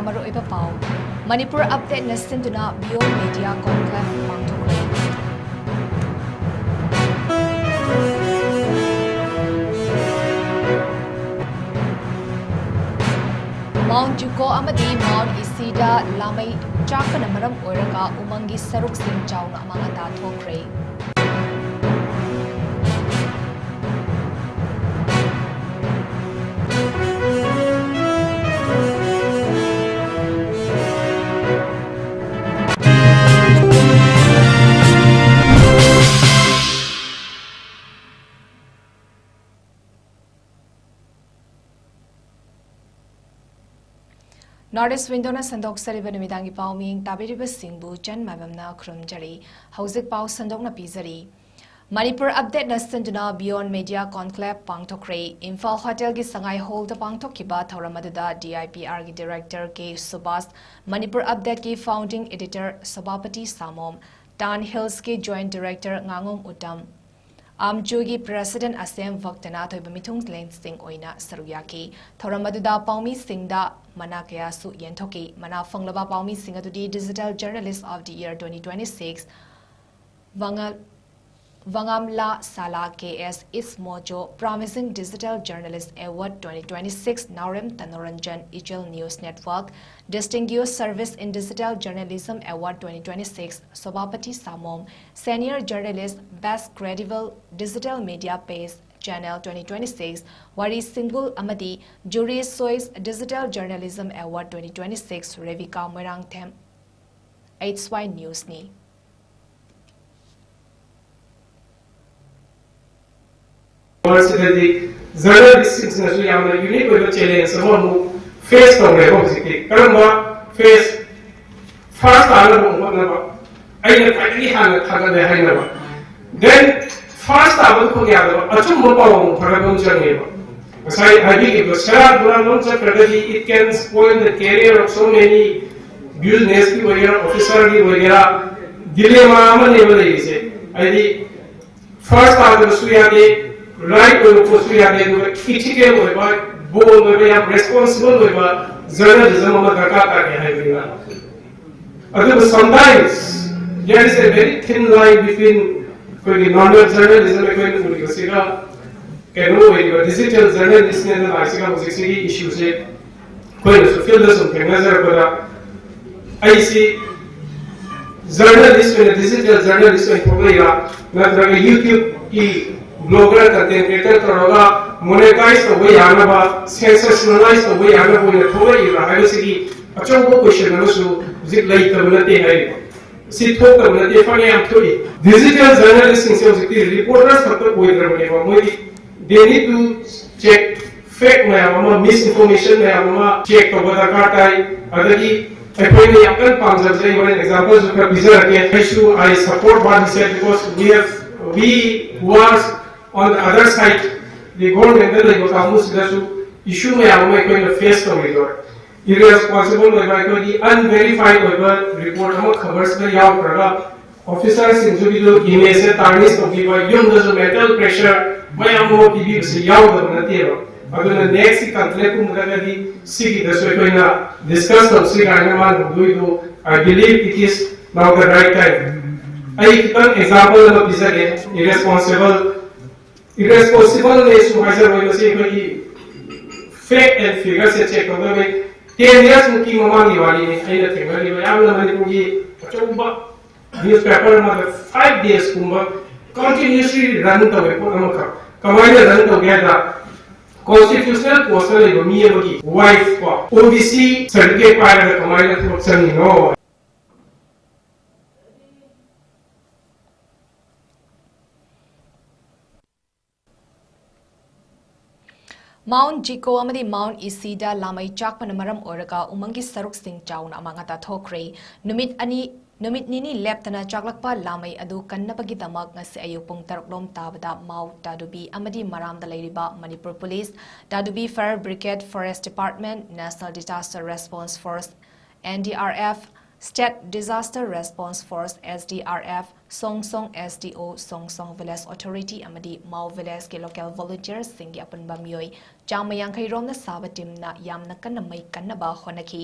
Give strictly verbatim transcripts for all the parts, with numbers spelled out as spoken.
ꯃꯔꯨꯑꯣꯏꯕ ꯄꯥꯎ꯫ ꯃꯅꯤꯄꯨꯔ ꯑꯞꯗꯦꯠꯅ ꯁꯤꯟꯗꯨꯅ ꯕꯤꯌꯣꯟ ꯃꯦꯗꯤꯌꯥ ꯀꯣꯟꯀ꯭ꯂꯦꯚ ꯄꯥꯡꯊꯣꯛꯈ꯭ꯔꯦ꯫ ꯃꯥꯎꯟ ꯖꯨꯀꯣ ꯑꯃꯗꯤ ꯃꯥꯎꯟ ꯏꯁꯤꯗ ꯂꯥꯃꯩ ꯆꯥꯛꯄꯅ ꯃꯔꯝ ꯑꯣꯏꯔꯒ ꯎꯃꯪꯒꯤ ꯁꯔꯨꯛꯁꯤꯡ ꯆꯥꯎꯅ ꯑꯃꯥꯡ ꯑꯇꯥ ꯊꯣꯛꯈ꯭ꯔꯦ꯫ North East Window-ꯅ ꯁꯟꯗꯣꯛꯆꯔꯤꯕ ꯅꯨꯃꯤꯗꯥꯡꯒꯤ ꯄꯥꯎ ꯃꯤꯌꯦꯡ ꯇꯥꯕꯤꯔꯤꯕꯁꯤꯡꯕꯨ ꯆꯟ ꯃꯥꯏꯕꯝꯅ ꯈꯨꯔꯨꯝꯖꯔꯤ꯫ ꯍꯧꯖꯤꯛ ꯄꯥꯎ ꯁꯟꯗꯣꯛꯅ ꯄꯤꯖꯔꯤ꯫ ꯃꯅꯤꯄꯨꯔ ꯑꯞꯗꯦꯠꯅ ꯁꯤꯟꯗꯨꯅ ꯕꯤꯌꯣꯟ ꯃꯦꯗꯤꯌꯥ ꯀꯣꯟꯀ꯭ꯂꯦꯚ ꯄꯥꯡꯊꯣꯛꯈ꯭ꯔꯦ꯫ ꯏꯝꯐꯥꯜ ꯍꯣꯇꯦꯜꯒꯤ ꯁꯉꯥꯏ ꯍꯣꯜꯗ ꯄꯥꯡꯊꯣꯛꯈꯤꯕ ꯊꯧꯔꯝ ꯑꯗꯨꯗ D I P R-ꯒꯤ ꯗꯤꯔꯦꯛꯇꯔ ꯀꯦ ꯁꯨꯕꯥꯁ, ꯃꯅꯤꯄꯨꯔ ꯑꯞꯗꯦꯠꯀꯤ ꯐꯥꯎꯟꯗꯤꯡ ꯑꯦꯗꯤꯇꯔ ꯁꯣꯚꯥꯄꯇꯤ ꯁꯥꯃꯣꯝ, ꯇꯥꯟ ꯍꯤꯜꯁꯀꯤ ꯖꯣꯏꯟꯠ ꯗꯤꯔꯦꯛꯇꯔ ꯉꯥꯉꯣꯝ ꯎꯇꯝ, ꯑꯥꯝꯆꯨꯒꯤ ꯄ꯭ꯔꯦꯁꯤꯗꯦꯟꯠ ꯑꯁꯦꯝ ꯚꯛꯇꯅ ꯊꯣꯏꯕ ꯃꯤꯊꯨꯡꯂꯦꯟꯁꯤꯡ ꯑꯣꯏꯅ ꯁꯔꯨꯛ ꯌꯥꯈꯤ꯫ ꯊꯧꯔꯝ ꯑꯗꯨꯗ ꯄꯥꯎꯃꯤꯁꯤꯡꯗ ꯃꯅꯥ ꯀꯌꯥꯁꯨ ꯌꯦꯟꯊꯣꯛꯈꯤ꯫ ꯃꯅꯥ ꯐꯪꯂꯕ ꯄꯥꯎꯃꯤꯁꯤꯡ ꯑꯗꯨꯗꯤ Digital Journalist of the Year twenty twenty-six ꯋꯥꯉꯜ-, ꯋꯥꯉꯥꯝꯂꯥ ꯁꯥꯂꯥ K S Ismojo, Promising Digital Journalist Award twenty twenty-six Naorem ꯇꯅꯣꯔꯟꯖꯟ, Ichil News Network, Distinguished Service in Digital Journalism Award twenty twenty-six ꯁꯣꯚꯥꯄꯇꯤ ꯁꯥꯃꯣꯝ, Senior Journalist, Best Credible Digital Media Page Channel twenty twenty-six ꯋꯥꯔꯤ ꯁꯤꯡꯕꯨꯜ ꯑꯃꯗꯤ Jury's Choice Digital Journalism Award twenty twenty-six Rebika Moirangthem. H Y News-ꯅꯤ꯫ ꯁꯤꯗꯗꯤ ꯖꯔꯅꯦꯂꯤꯁꯁꯤꯡꯁꯤꯅꯁꯨ ꯌꯥꯝꯅ unique ꯑꯣꯏꯕ challenge ꯑꯃꯃꯨꯛ face ꯇꯧꯔꯦꯕ ꯍꯧꯖꯤꯛꯇꯤ꯫ ꯀꯔꯝꯕ face? First ꯇꯥꯅꯕ ꯑꯃꯨꯛ ꯍꯣꯠꯅꯕ, ꯑꯩꯅ ꯈ꯭ꯋꯥꯏꯗꯒꯤ ꯍꯥꯟꯅ ꯊꯥꯒꯠꯂꯦ ꯍꯥꯏꯅꯕ꯫ ꯗꯦꯟ ꯐꯥꯔꯁ ꯇꯥꯕꯗꯨ ꯈꯛ ꯌꯥꯗꯕ, ꯑꯆꯨꯝꯕ ꯄꯥꯎ ꯑꯃꯨꯛ ꯊꯥꯒꯠꯄ ꯑꯃ ꯆꯪꯉꯦꯕ꯫ ꯉꯁꯥꯏ ꯍꯥꯏꯕꯤꯈꯤꯕ ꯁꯦꯔꯥꯟ ꯇꯨꯔꯥꯟ ꯂꯣꯝ ꯆꯠꯈ꯭ꯔꯒꯗꯤ it can spoil the career of so many, ꯕꯤꯖꯤꯅꯦꯁꯀꯤ ꯑꯣꯏꯒꯦꯔꯥ, ꯑꯣꯐꯤꯁꯔꯒꯤ ꯑꯣꯏꯒꯦꯔꯥ, ꯗꯤꯂꯦꯃꯥ ꯑꯃꯅꯦꯕ ꯂꯩꯔꯤꯁꯦ꯫ ꯍꯥꯏꯗꯤ ꯐꯥꯔꯁ ꯇꯥꯗꯕꯁꯨ ꯌꯥꯗꯦ, ꯔꯥꯏꯠ ꯑꯣꯏꯕ ꯄꯣꯠꯁꯨ ꯌꯥꯗꯦ, ꯑꯗꯨꯒ ꯏꯊꯤꯀꯦꯜ ꯑꯣꯏꯕ ꯕꯣꯜ ꯑꯣꯏꯕ ꯌꯥꯝ ꯔꯦꯁꯄꯣꯟꯁꯤꯕꯜ ꯑꯣꯏꯕ ꯖꯔꯅꯦꯂꯤꯖꯝ ꯑꯃ ꯗꯔꯀꯥꯔ ꯇꯥꯔꯦ ꯍꯥꯏꯕꯅꯤꯅ꯫ ꯑꯗꯨꯕꯨ sometimes there is a very thin line between ꯑꯩꯈꯣꯏꯒꯤ ꯅꯣꯔꯃꯦꯜ ꯖꯔꯅꯦꯂꯤꯖꯝ ꯑꯩꯈꯣꯏꯅ ꯎꯔꯤꯕꯁꯤꯒ ꯀꯩꯅꯣ ꯑꯣꯏꯔꯤꯕ ꯗꯤꯖꯤꯇꯦꯜ ꯖꯔꯅꯦꯂꯤꯁꯅꯦꯅ ꯂꯥꯛꯏꯁꯤꯒ ꯍꯧꯖꯤꯛꯁꯤꯒꯤ ꯏꯁꯨꯁꯦ ꯑꯩꯈꯣꯏꯅꯁꯨ ꯐꯤꯜꯗ ꯁꯨꯝ ꯊꯦꯡꯅꯖꯔꯛꯄꯗ ꯑꯩꯁꯤ ꯖꯔꯅꯦꯂꯤꯁ ꯑꯣꯏꯅ ꯗꯤꯖꯤꯇꯦꯜ ꯖꯔꯅꯦꯂꯤꯁ ꯑꯣꯏꯅ ꯊꯣꯛꯂꯛꯏꯔꯥ, ꯅꯠꯇ꯭ꯔꯒ ꯌꯨꯇ꯭ꯌꯨꯕꯀꯤ ꯕ꯭ꯂꯣꯒꯔ ꯀꯟꯇꯦꯟ ꯀ꯭ꯔꯤꯌꯦꯇꯔ ꯇꯧꯔꯒ ꯃꯣꯅꯦꯇꯥꯏꯁ ꯇꯧꯕ ꯌꯥꯅꯕ, ꯁꯦꯟꯁꯦꯁꯅꯦꯂꯥꯏꯁ ꯇꯧꯕ ꯌꯥꯅꯕ ꯑꯣꯏꯅ ꯊꯣꯛꯂꯛꯏꯕ꯭ꯔꯥ ꯍꯥꯏꯕꯁꯤꯒꯤ ꯑꯆꯧꯕ ꯀꯣꯏꯁꯟ ꯑꯃꯁꯨ ꯍꯧꯖꯤꯛ ꯂꯩꯇꯕ ꯅꯠꯇꯦ ꯍꯥꯏꯔꯤꯕ꯫ ꯁꯤ ꯊꯣꯛꯇꯕ ꯅꯠꯇꯦ, ꯐꯅꯌꯥꯝ ꯊꯣꯛꯏ꯫ ꯗꯤꯖꯤꯇꯦꯜ ꯖꯔꯅꯦꯂꯤꯁꯁꯤꯡꯁꯦ ꯍꯧꯖꯤꯛꯇꯤ ꯔꯤꯄꯣꯔꯇꯔꯁ ꯈꯛꯇ ꯑꯣꯏꯗ꯭ꯔꯕꯅꯦꯕ꯫ ꯃꯣꯏꯗꯤ they need to check fact ꯃꯌꯥꯝ ꯑꯃ, ꯃꯤꯁ ꯏꯟꯐꯣꯔꯃꯦꯁꯟ ꯃꯌꯥꯝ ꯑꯃ ꯆꯦꯛ ꯇꯧꯕ ꯗꯔꯀꯥꯔ ꯇꯥꯏ꯫ ꯑꯗꯒꯤ ꯑꯩꯈꯣꯏꯅ ꯌꯥꯝ ꯀꯟꯅ ꯄꯥꯝꯖꯕꯁꯦ, ꯑꯩ ꯍꯣꯔꯦꯟ ꯑꯦꯛꯖꯥꯝꯄꯜꯁꯨ ꯈꯔ ꯄꯤꯖꯔꯛꯀꯦ꯫ ꯑꯩꯁꯨ I support what he said because we have, we who are on the other side, the government ꯗ ꯂꯩꯕ ꯀꯥꯡꯕꯨꯁꯤꯗꯁꯨ ꯏꯁꯨ ꯃꯌꯥꯝ ꯑꯃ ꯑꯩꯈꯣꯏꯅ ꯐꯦꯁ ꯇꯧꯔꯤꯗꯣ꯫ ꯏꯔꯦꯁꯄꯣꯟꯁꯤꯕꯜ ꯑꯣꯏꯕ, ꯑꯩꯈꯣꯏꯒꯤ ꯑꯟꯚꯦꯔꯤꯐꯥꯏꯗ ꯑꯣꯏꯕ ꯔꯤꯄꯣꯔꯠ ꯑꯃ ꯈꯕꯔꯁꯤꯗ ꯌꯥꯎꯈ꯭ꯔꯒ ꯑꯣꯐꯤꯁꯔꯁꯤꯡꯁꯤꯒꯤꯁꯨ ꯏꯃꯦꯖꯁꯦ ꯇꯥꯔꯅꯤꯁ ꯇꯧꯕꯤꯕ, ꯌꯨꯝꯗꯁꯨ ꯃꯦꯟꯇꯦꯜ ꯄ꯭ꯔꯦꯁꯔ ꯃꯌꯥꯝ ꯑꯃ ꯄꯤꯕꯤꯕꯁꯤ ꯌꯥꯎꯗꯕ ꯅꯠꯇꯦꯕ꯫ ꯑꯗꯨꯅ ꯅꯦꯛꯁꯀꯤ ꯀꯟꯀ꯭ꯂꯦꯕ ꯀꯨꯝꯕꯗꯒꯗꯤ ꯁꯤꯒꯤꯗꯁꯨ ꯑꯩꯈꯣꯏꯅ ꯗꯤꯁꯀꯁ ꯇꯧꯁꯤ ꯀꯥꯏꯅ ꯃꯥꯅ ꯍꯧꯗꯣꯛꯏꯗꯨ, I believe it is now the right time. ꯑꯩ ꯈꯤꯇꯪ ꯑꯦꯛꯖꯥꯝꯄꯜ ꯑꯃ ꯄꯤꯖꯒꯦ꯫ ꯏꯔꯦꯁꯄꯣꯟꯁꯤꯕꯜ, ꯏꯔꯦꯁꯄꯣꯟꯁꯤꯕꯜꯅꯦꯁꯨ ꯍꯥꯏꯖꯔꯣꯏ, ꯃꯁꯤ ꯑꯩꯈꯣꯏꯒꯤ ꯐꯦꯛ ꯑꯦꯟ ꯐꯤꯒꯔꯁꯦ ꯆꯦꯛ ꯇꯧꯗꯕꯩ꯫ ꯇꯦꯟ ꯌꯔꯁ ꯃꯨꯛꯀꯤ ꯃꯃꯥꯡꯒꯤ ꯋꯥꯔꯤꯅꯤ ꯑꯩꯅ ꯊꯦꯡꯅꯈꯤꯕ꯫ ꯌꯥꯝꯅ ꯃꯅꯤꯄꯨꯔꯒꯤ ꯑꯆꯧꯕ ꯅ꯭ꯌꯨꯁꯄꯦꯄꯔ ꯑꯃꯗ ꯐꯥꯏꯚ ꯗꯦꯖꯀꯨꯝꯕ ꯀꯟꯇꯤꯅ꯭ꯌꯨꯁꯂꯤ ꯔꯟ ꯇꯧꯋꯦ ꯄꯣꯠ ꯑꯃꯈꯛ꯫ ꯀꯃꯥꯏꯅ ꯔꯟ ꯇꯧꯒꯦ ꯍꯥꯏꯗ, ꯀꯣꯟꯁꯇꯤꯇ꯭ꯌꯨꯁꯅꯦꯜ ꯄꯣꯁꯇ ꯂꯩꯕ ꯃꯤ ꯑꯃꯒꯤ ꯋꯥꯏꯐ ꯀꯣ, ꯑꯣ ꯕꯤ ꯁꯤ ꯁꯔꯇꯤꯐꯤꯀꯦꯠ ꯄꯥꯏꯔꯒ ꯀꯃꯥꯏꯅ ꯊꯕꯛ ꯆꯪꯉꯤꯅꯣ? ꯃꯥꯎꯟ ꯖꯤꯀꯣ ꯑꯃꯗꯤ ꯃꯥꯎꯟ ꯏꯁꯤꯗ ꯂꯥꯃꯩ ꯆꯥꯛꯄꯅ ꯃꯔꯝ ꯑꯣꯏꯔꯒ ꯎꯃꯪꯒꯤ ꯁꯔꯨꯛꯁꯤꯡ ꯆꯥꯎꯅ ꯑꯃꯥꯡ ꯑꯇꯥ ꯊꯣꯛꯈ꯭ꯔꯦ꯫ ꯅꯨꯃꯤꯠ ꯑꯅꯤ, ꯅꯨꯃꯤꯠ ꯅꯤꯅꯤ ꯂꯦꯞꯇꯅ ꯆꯥꯛꯂꯛꯄ ꯂꯥꯃꯩ ꯑꯗꯨ ꯀꯟꯅꯕꯒꯤꯗꯃꯛ ꯉꯁꯤ ꯑꯌꯨꯛ ꯄꯨꯡ ꯇꯔꯨꯛ ꯂꯣꯝ ꯇꯥꯕꯗ ꯃꯥꯎ, ꯇꯥꯗꯨꯕꯤ ꯑꯃꯗꯤ ꯃꯔꯥꯝꯗ ꯂꯩꯔꯤꯕ ꯃꯅꯤꯄꯨꯔ ꯄꯨꯂꯤꯁ, ꯇꯥꯗꯨꯕꯤ fire brigade, forest department, national disaster response force, N D R F, state disaster response force, S D R F, ꯁꯣꯡꯁꯣꯡ S D O, ꯁꯣꯡꯁꯣꯡ Village Authority ꯑꯃꯗꯤ ꯃꯥꯎ Village ꯀꯤ local volunteers ꯁꯤꯡꯒꯤ ꯑꯄꯨꯟꯕ ꯃꯤꯑꯣꯏ ꯆꯥꯝꯃ ꯌꯥꯡꯈꯩ ꯔꯣꯝꯅ ꯁꯥꯕ team ꯅ ꯌꯥꯝꯅ ꯀꯟꯅ ꯃꯩ ꯀꯟꯅꯕ ꯍꯣꯠꯅꯈꯤ꯫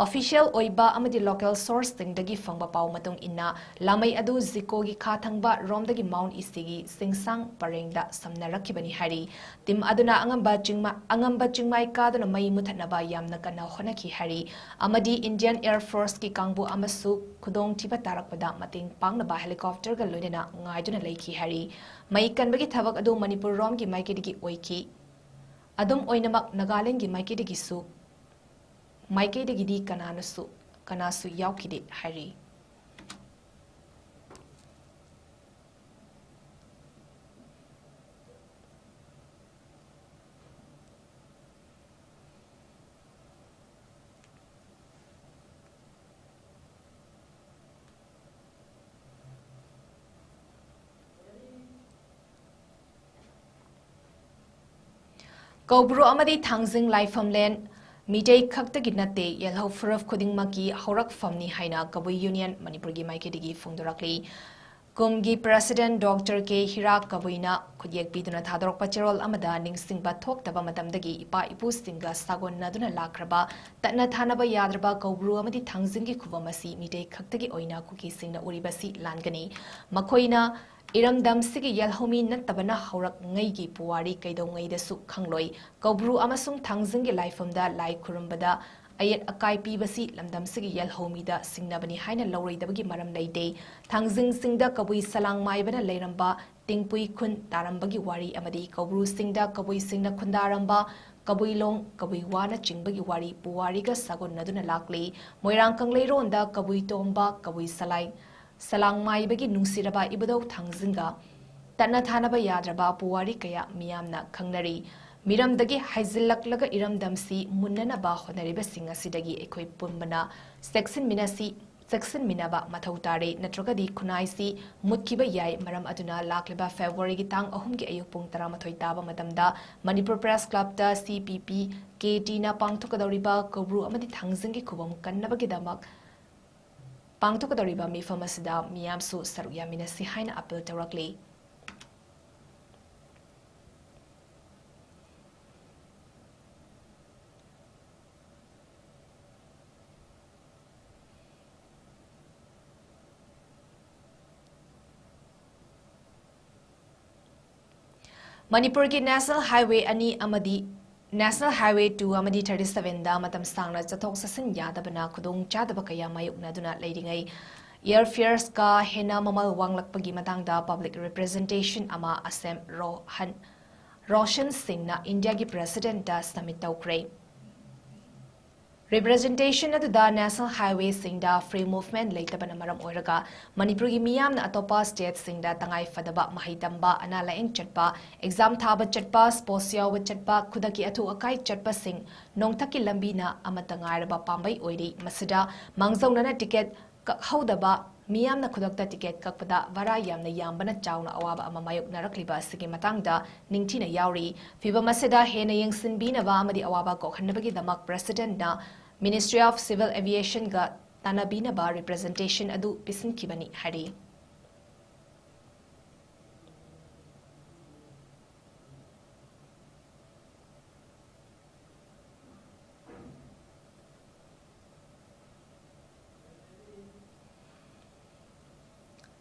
Official ꯑꯣꯏꯕ ꯑꯃꯗꯤ local source ꯁꯤꯡꯗꯒꯤ ꯐꯪꯕ ꯄꯥꯎ ꯃꯇꯨꯡ ꯏꯟꯅ, ꯂꯥꯃꯩ ꯑꯗꯨ ꯖꯤꯀꯣꯒꯤ ꯈꯥ ꯊꯪꯕ ꯔꯣꯝꯗꯒꯤ ꯃꯥꯎꯟ ꯏꯁꯤꯒꯤ ꯁꯤꯡꯁꯥꯡ ꯄꯔꯦꯡꯗ ꯁꯝꯅꯔꯛꯈꯤꯕꯅꯤ ꯍꯥꯏꯔꯤ꯫ Team ꯑꯗꯨꯅ ꯑꯉꯝꯕ ꯆꯤꯡꯃ-, ꯑꯉꯝꯕ ꯆꯤꯡꯃꯥꯏ ꯀꯥꯗꯨꯅ ꯃꯩ ꯃꯨꯊꯠꯅꯕ ꯌꯥꯝꯅ ꯀꯟꯅ ꯍꯣꯠꯅꯈꯤ ꯍꯥꯏꯔꯤ꯫ ꯑꯃꯗꯤ Indian Air Force ꯀꯤ ꯀꯥꯡꯕꯨ ꯑꯃꯁꯨ ꯈꯨꯗꯣꯡꯊꯤꯕ ꯇꯥꯔꯛꯄꯗ ꯃꯇꯦꯡ ꯄꯥꯡꯅꯕ helicopter ꯒ ꯂꯣꯏꯅꯅ ꯉꯥꯏꯗꯨꯅ ꯂꯩꯈꯤ ꯍꯥꯏꯔꯤ꯫ ꯃꯩ ꯀꯟꯕꯒꯤ ꯊꯕꯛ ꯑꯗꯨ ꯃꯅꯤꯄꯨꯔ ꯔꯣꯝꯒꯤ ꯃꯥꯏꯀꯩꯗꯒꯤ ꯑꯣꯏꯈꯤ꯫ ꯑꯗꯨꯝ ꯑꯣꯏꯅꯃꯛ, ꯅꯥꯒꯥꯂꯦꯟꯒꯤ ꯃꯥꯏꯀꯩꯗꯒꯤꯁꯨ, ꯃꯥꯏꯀꯩꯗꯒꯤꯗꯤ ꯀꯅꯥꯅꯁꯨ, ꯀꯅꯥꯁꯨ ꯌꯥꯎꯈꯤꯗꯦ ꯍꯥꯏꯔꯤ꯫ ꯀꯧꯕ꯭ꯔꯨ ꯑꯃꯗꯤ ꯊꯥꯡꯖꯤꯡ ꯂꯥꯏꯐꯝꯂꯦꯟ ꯃꯤꯇꯩ ꯈꯛꯇꯒꯤ ꯅꯠꯇꯦ, ꯌꯦꯜꯍꯧ ꯐꯨꯔꯨꯞ ꯈꯨꯗꯤꯡꯃꯛꯀꯤ ꯍꯧꯔꯛꯐꯝꯅꯤ ꯍꯥꯏꯅ ꯀꯕꯨꯏ ꯌꯨꯅꯤꯌꯟ ꯃꯅꯤꯄꯨꯔꯒꯤ ꯃꯥꯏꯀꯩꯗꯒꯤ ꯐꯣꯡꯗꯣꯔꯛꯂꯤ꯫ ꯀꯨꯝꯒꯤ president Doctor K ꯍꯤꯔꯥꯛ ꯀꯕꯨꯏꯅ ꯈꯨꯠꯌꯦꯛ ꯄꯤꯗꯨꯅ ꯊꯥꯗꯣꯔꯛꯄ ꯆꯦꯔꯣꯜ ꯑꯃꯗ, ꯅꯤꯡꯁꯤꯡꯕ ꯊꯣꯛꯇꯕ ꯃꯇꯝꯗꯒꯤ ꯏꯄꯥ ꯏꯄꯨꯁꯤꯡꯒ ꯁꯥꯒꯣꯟꯅꯗꯨꯅ ꯂꯥꯛꯈ꯭ꯔꯕ ꯇꯠꯅ ꯊꯥꯅꯕ ꯌꯥꯗ꯭ꯔꯕ ꯀꯧꯕ꯭ꯔꯨ ꯑꯃꯗꯤ ꯊꯥꯡꯖꯤꯡꯒꯤ ꯈꯨꯕꯝ ꯑꯁꯤ ꯃꯤꯇꯩ ꯈꯛꯇꯒꯤ ꯑꯣꯏꯅ ꯀꯨꯀꯤꯁꯤꯡꯅ ꯎꯔꯤꯕꯁꯤ ꯂꯥꯟꯒꯅꯤ꯫ ꯃꯈꯣꯏꯅ ꯏꯔꯝꯗꯝꯁꯤꯒꯤ ꯌꯦꯜꯍꯧꯃꯤ ꯅꯠꯇꯕꯅ ꯍꯧꯔꯛꯉꯩꯒꯤ ꯄꯨꯋꯥꯔꯤ ꯀꯩꯗꯧꯉꯩꯗꯁꯨ ꯈꯪꯂꯣꯏ꯫ ꯀꯧꯕ꯭ꯔꯨ ꯑꯃꯁꯨꯡ ꯊꯥꯡꯖꯤꯡꯒꯤ ꯂꯥꯏꯐꯝꯗ ꯂꯥꯏ ꯈꯨꯔꯨꯝꯕꯗ ꯑꯌꯦꯠ ꯑꯀꯥꯏ ꯄꯤꯕꯁꯤ ꯂꯝꯗꯝꯁꯤꯒꯤ ꯌꯦꯜꯍꯧꯃꯤꯗ ꯁꯤꯡꯅꯕꯅꯤ ꯍꯥꯏꯅ ꯂꯧꯔꯣꯏꯗꯕꯒꯤ ꯃꯔꯝ ꯂꯩꯇꯦ꯫ ꯊꯥꯡꯖꯤꯡꯁꯤꯡꯗ ꯀꯕꯨꯏ ꯁꯂꯥꯡ ꯃꯥꯏꯕꯅ ꯂꯩꯔꯝꯕ ꯇꯤꯡꯄꯨꯏ ꯈꯨꯟ ꯇꯥꯔꯝꯕꯒꯤ ꯋꯥꯔꯤ ꯑꯃꯗꯤ ꯀꯧꯕ꯭ꯔꯨꯁꯤꯡꯗ ꯀꯕꯨꯏꯁꯤꯡꯅ ꯈꯨꯟꯗꯥꯔꯝꯕ ꯀꯕꯨꯏꯂꯣꯡ, ꯀꯕꯨꯏ ꯋꯥꯅꯆꯤꯡꯕꯒꯤ ꯋꯥꯔꯤ ꯄꯨꯋꯥꯔꯤꯒ ꯁꯥꯒꯣꯟꯅꯗꯨꯅ ꯂꯥꯛꯂꯤ꯫ ꯃꯣꯏꯔꯥꯡ ꯀꯪꯂꯩꯔꯣꯟꯗ ꯀꯕꯨꯏ ꯇꯣꯝꯕ, ꯀꯕꯨꯏ ꯁꯂꯥꯏ, ꯁꯂꯥꯡ ꯃꯥꯏꯕꯒꯤ ꯅꯨꯡꯁꯤꯔꯕ ꯏꯕꯨꯙꯧ ꯊꯥꯡꯖꯤꯡꯒ ꯇꯠꯅ ꯊꯥꯅꯕ ꯌꯥꯗ꯭ꯔꯕ ꯄꯨꯋꯥꯔꯤ ꯀꯌꯥ ꯃꯤꯌꯥꯝꯅ ꯈꯪꯅꯔꯤ꯫ ꯃꯤꯔꯝꯗꯒꯤ ꯍꯥꯏꯖꯤꯜꯂꯛꯂꯒ ꯏꯔꯝꯗꯝꯁꯤ ꯃꯨꯟꯅꯅꯕ ꯍꯣꯠꯅꯔꯤꯕꯁꯤꯡ ꯑꯁꯤꯗꯒꯤ ꯑꯩꯈꯣꯏ ꯄꯨꯝꯕꯅ ꯆꯦꯛꯁꯤꯟꯃꯤꯟꯅꯁꯤ, ꯆꯦꯛꯁꯤꯟꯃꯤꯟꯅꯕ ꯃꯊꯧ ꯇꯥꯔꯦ, ꯅꯠꯇ꯭ꯔꯒꯗꯤ ꯈꯨꯟꯅꯥꯏꯁꯤ ꯃꯨꯠꯈꯤꯕ ꯌꯥꯏ꯫ ꯃꯔꯝ ꯑꯗꯨꯅ ꯂꯥꯛꯂꯤꯕ February ꯒꯤ ꯇꯥꯡ ꯑꯍꯨꯝꯒꯤ ꯑꯌꯨꯛ ꯄꯨꯡ ꯇꯔꯥꯃꯥꯊꯣꯏ ꯇꯥꯕ ꯃꯇꯝꯗ ꯃꯅꯤꯄꯨꯔ Press Club ꯇ C P P K T ꯅ ꯄꯥꯡꯊꯣꯛꯀꯗꯧꯔꯤꯕ ꯀꯧꯕ꯭ꯔꯨ ꯑꯃꯗꯤ ꯊꯥꯡꯖꯤꯡꯒꯤ ꯈꯨꯕꯝ ꯀꯟꯅꯕꯒꯤꯗꯃꯛ ꯄꯥꯡꯊꯣꯛꯀꯗꯧꯔꯤꯕ ꯃꯤꯐꯝ ꯑꯁꯤꯗ ꯃꯤꯌꯥꯝꯁꯨ ꯁꯔꯨꯛ ꯌꯥꯃꯤꯟꯅꯁꯤ ꯍꯥꯏꯅ ꯑꯥꯄꯤꯜ ꯇꯧꯔꯛꯂꯤ꯫ ꯃꯅꯤꯄꯨꯔꯒꯤ National Highway ꯑꯅꯤ ꯑꯃꯗꯤ National Highway two ꯑꯃꯗꯤ thirty seven ꯗ ꯃꯇꯝ ꯁꯥꯡꯅ ꯆꯠꯊꯣꯛ ꯆꯠꯁꯤꯟ ꯌꯥꯗꯕꯅ ꯈꯨꯗꯣꯡ ꯆꯥꯗꯕ ꯀꯌꯥ ꯃꯥꯌꯣꯛꯅꯗꯨꯅ ꯂꯩꯔꯤꯉꯩ, airfares ꯀ ꯍꯦꯟꯅ ꯃꯃꯜ ꯋꯥꯡꯂꯛꯄꯒꯤ ꯃꯇꯥꯡꯗ public representation ꯑꯃ ꯑꯁꯦꯝ ꯔꯣꯍꯟ, ꯔꯣꯁꯟ ꯁꯤꯡꯅ ꯏꯟꯗꯤꯌꯥꯒꯤ President ꯇ submit ꯇꯧꯈ꯭ꯔꯦ꯫ Representation ꯑꯗꯨꯗ National Highway ꯁꯤꯡꯗ free movement ꯂꯩꯇꯕꯅ ꯃꯔꯝ ꯑꯣꯏꯔꯒ ꯃꯅꯤꯄꯨꯔꯒꯤ ꯃꯤꯌꯥꯝꯅ ꯑꯇꯣꯞꯄ state ꯁꯤꯡꯗ ꯇꯉꯥꯏ ꯐꯗꯕ ꯃꯍꯩ ꯇꯝꯕ, ꯑꯅꯥ ꯂꯥꯌꯦꯡ ꯆꯠꯄ, exam ꯊꯥꯕ ꯆꯠꯄ, sports ꯌꯥꯎꯕ ꯆꯠꯄ, ꯈꯨꯗꯛꯀꯤ ꯑꯊꯨ ꯑꯀꯥꯏ ꯆꯠꯄꯁꯤꯡ ꯅꯣꯡꯊꯛꯀꯤ ꯂꯝꯕꯤꯅ ꯑꯃꯠꯇ ꯉꯥꯏꯔꯕ ꯄꯥꯝꯕꯩ ꯑꯣꯏꯔꯤ꯫ ꯃꯁꯤꯗ ꯃꯥꯡꯖꯧꯅꯅ ticket ꯀꯛꯍꯧꯗꯕ, ꯃꯤꯌꯥꯝꯅ ꯈꯨꯗꯛꯇ ticket ꯀꯛꯄꯗ ꯚꯔꯥ ꯌꯥꯝꯅ ꯌꯥꯝꯕꯅ ꯆꯥꯎꯅ ꯑꯋꯥꯕ ꯑꯃ ꯃꯥꯌꯣꯛꯅꯔꯛꯂꯤꯕ ꯑꯁꯤꯒꯤ ꯃꯇꯥꯡꯗ ꯅꯤꯡꯊꯤꯅ ꯌꯥꯎꯔꯤ꯫ ꯐꯤꯚꯝ ꯑꯁꯤꯗ ꯍꯦꯟꯅ ꯌꯦꯡꯁꯤꯟꯕꯤꯅꯕ ꯑꯃꯗꯤ ꯑꯋꯥꯕ ꯀꯣꯛꯍꯟꯅꯕꯒꯤꯗꯃꯛ President ꯅ Ministry of Civil Aviation ꯒ ꯇꯥꯟꯅꯕꯤꯅꯕ representation ꯑꯗꯨ ꯄꯤꯁꯤꯟꯈꯤꯕꯅꯤ ꯍꯥꯏꯔꯤ꯫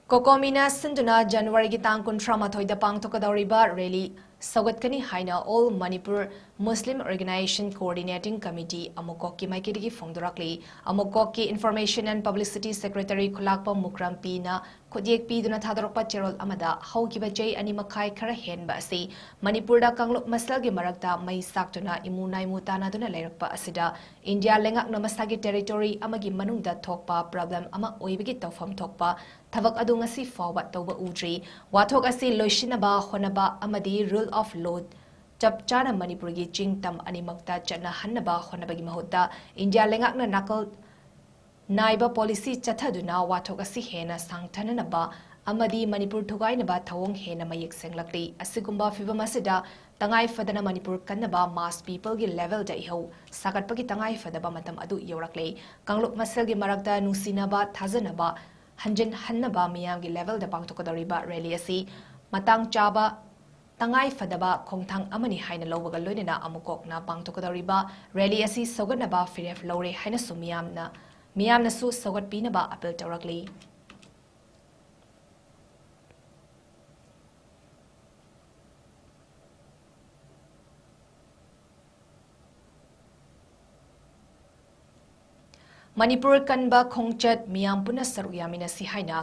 COCOMI ꯅ ꯁꯤꯟꯗꯨꯅ January ꯒꯤ ꯇꯥꯡ ꯀꯨꯟꯊ꯭ꯔꯥ ꯃꯥꯊꯣꯏꯗ ꯄꯥꯡꯊꯣꯛꯀꯗꯧꯔꯤꯕ rally ꯁꯧꯒꯠꯀꯅꯤ ꯍꯥꯏꯅ All Manipur Muslim Organization Coordinating Committee, ꯑꯃꯨꯀꯣꯛꯀꯤ ꯃꯥꯏꯀꯩꯗꯒꯤ ꯐꯣꯡꯗꯣꯔꯛꯂꯤ꯫ ꯑꯃꯨꯀꯣꯛꯀꯤ Information and Publicity Secretary ꯈꯨꯂꯥꯛꯄꯝ ꯃꯨꯀ꯭ꯔꯝꯄꯤꯅ ꯈꯨꯠꯌꯦꯛ ꯄꯤꯗꯨꯅ ꯊꯥꯗꯣꯔꯛꯄ ꯆꯦꯔꯣꯜ ꯑꯃꯗ, ꯍꯧꯈꯤꯕ ꯆꯍꯤ ꯑꯅꯤ ꯃꯈꯥꯏ ꯈꯔ ꯍꯦꯟꯕ ꯑꯁꯤ ꯃꯅꯤꯄꯨꯔꯗ ꯀꯥꯡꯂꯨꯞ ꯃꯁꯦꯜꯒꯤ ꯃꯔꯛꯇ ꯃꯩ ꯆꯥꯛꯇꯨꯅ ꯏꯃꯨ ꯅꯥꯏꯃꯨ ꯇꯥꯅꯗꯨꯅ ꯂꯩꯔꯛꯄ ꯑꯁꯤꯗ ꯏꯟꯗꯤꯌꯥ ꯂꯩꯉꯥꯛꯅ ꯃꯁꯥꯒꯤ territory ꯑꯃꯒꯤ ꯃꯅꯨꯡꯗ ꯊꯣꯛꯄ problem ꯑꯃ ꯑꯣꯏꯕꯒꯤ ꯇꯧꯐꯝ ꯊꯣꯛꯄ ꯊꯕꯛ ꯑꯗꯨ ꯉꯁꯤ ꯐꯥꯎꯕ ꯇꯧꯕ ꯎꯗ꯭ꯔꯤ꯫ ꯋꯥꯊꯣꯛ ꯑꯁꯤ ꯂꯣꯏꯁꯤꯟꯅꯕ ꯍꯣꯠꯅꯕ ꯑꯃꯗꯤ rule of law ꯆꯞ ꯆꯥꯅ ꯃꯅꯤꯄꯨꯔꯒꯤ ꯆꯤꯡ ꯇꯝ ꯑꯅꯤꯃꯛꯇ ꯆꯠꯅꯍꯟꯅꯕ ꯍꯣꯠꯅꯕꯒꯤ ꯃꯍꯨꯠꯇ ꯏꯟꯗꯤꯌꯥ ꯂꯩꯉꯥꯛꯅ ꯅꯥꯀꯜ ꯅꯥꯏꯕ policy ꯆꯠꯊꯗꯨꯅ ꯋꯥꯊꯣꯛ ꯑꯁꯤ ꯍꯦꯟꯅ ꯁꯥꯡꯊꯅꯅꯕ ꯑꯃꯗꯤ ꯃꯅꯤꯄꯨꯔ ꯊꯨꯒꯥꯏꯅꯕ ꯊꯧꯑꯣꯡ ꯍꯦꯟꯅ ꯃꯌꯦꯛ ꯁꯦꯡꯂꯛꯂꯤ꯫ ꯑꯁꯤꯒꯨꯝꯕ ꯐꯤꯚꯝ ꯑꯁꯤꯗ ꯇꯉꯥꯏ ꯐꯗꯅ ꯃꯅꯤꯄꯨꯔ ꯀꯟꯅꯕ mass peopleꯒꯤ levelꯗ ꯏꯍꯧ ꯁꯥꯒꯠꯄꯒꯤ ꯇꯉꯥꯏ ꯐꯗꯕ ꯃꯇꯝ ꯑꯗꯨ ꯌꯧꯔꯛꯂꯦ꯫ ꯀꯥꯡꯂꯨꯞ ꯃꯁꯦꯜꯒꯤ ꯃꯔꯛꯇ ꯅꯨꯡꯁꯤꯅꯕ, ꯊꯥꯖꯅꯕ ꯍꯟꯖꯤꯟꯍꯟꯅꯕ ꯃꯤꯌꯥꯝꯒꯤ levelꯗ ꯄꯥꯡꯊꯣꯛꯀꯗꯧꯔꯤꯕ rally ꯑꯁꯤ ꯃꯇꯥꯡ ꯆꯥꯕ, ꯇꯉꯥꯏ ꯐꯗꯕ ꯈꯣꯡꯊꯥꯡ ꯑꯃꯅꯤ ꯍꯥꯏꯅ ꯂꯧꯕꯒ ꯂꯣꯏꯅꯅ ꯑꯃꯨꯛ ꯀꯣꯛꯅ ꯄꯥꯡꯊꯣꯛꯀꯗꯧꯔꯤꯕ rally ꯑꯁꯤ ꯁꯧꯒꯠꯅꯕ ꯐꯤꯔꯦꯞ ꯂꯧꯔꯦ ꯍꯥꯏꯅꯁꯨ ꯃꯤꯌꯥꯝꯅ, ꯃꯤꯌꯥꯝꯅꯁꯨ ꯁꯧꯒꯠꯄꯤꯅꯕ appeal ꯇꯧꯔꯛꯂꯤ꯫ ꯃꯅꯤꯄꯨꯔ ꯀꯟꯕ ꯈꯣꯡꯆꯠ ꯃꯤꯌꯥꯝ ꯄꯨꯟꯅ ꯁꯔꯨꯛ ꯌꯥꯃꯤꯟꯅꯁꯤ ꯍꯥꯏꯅ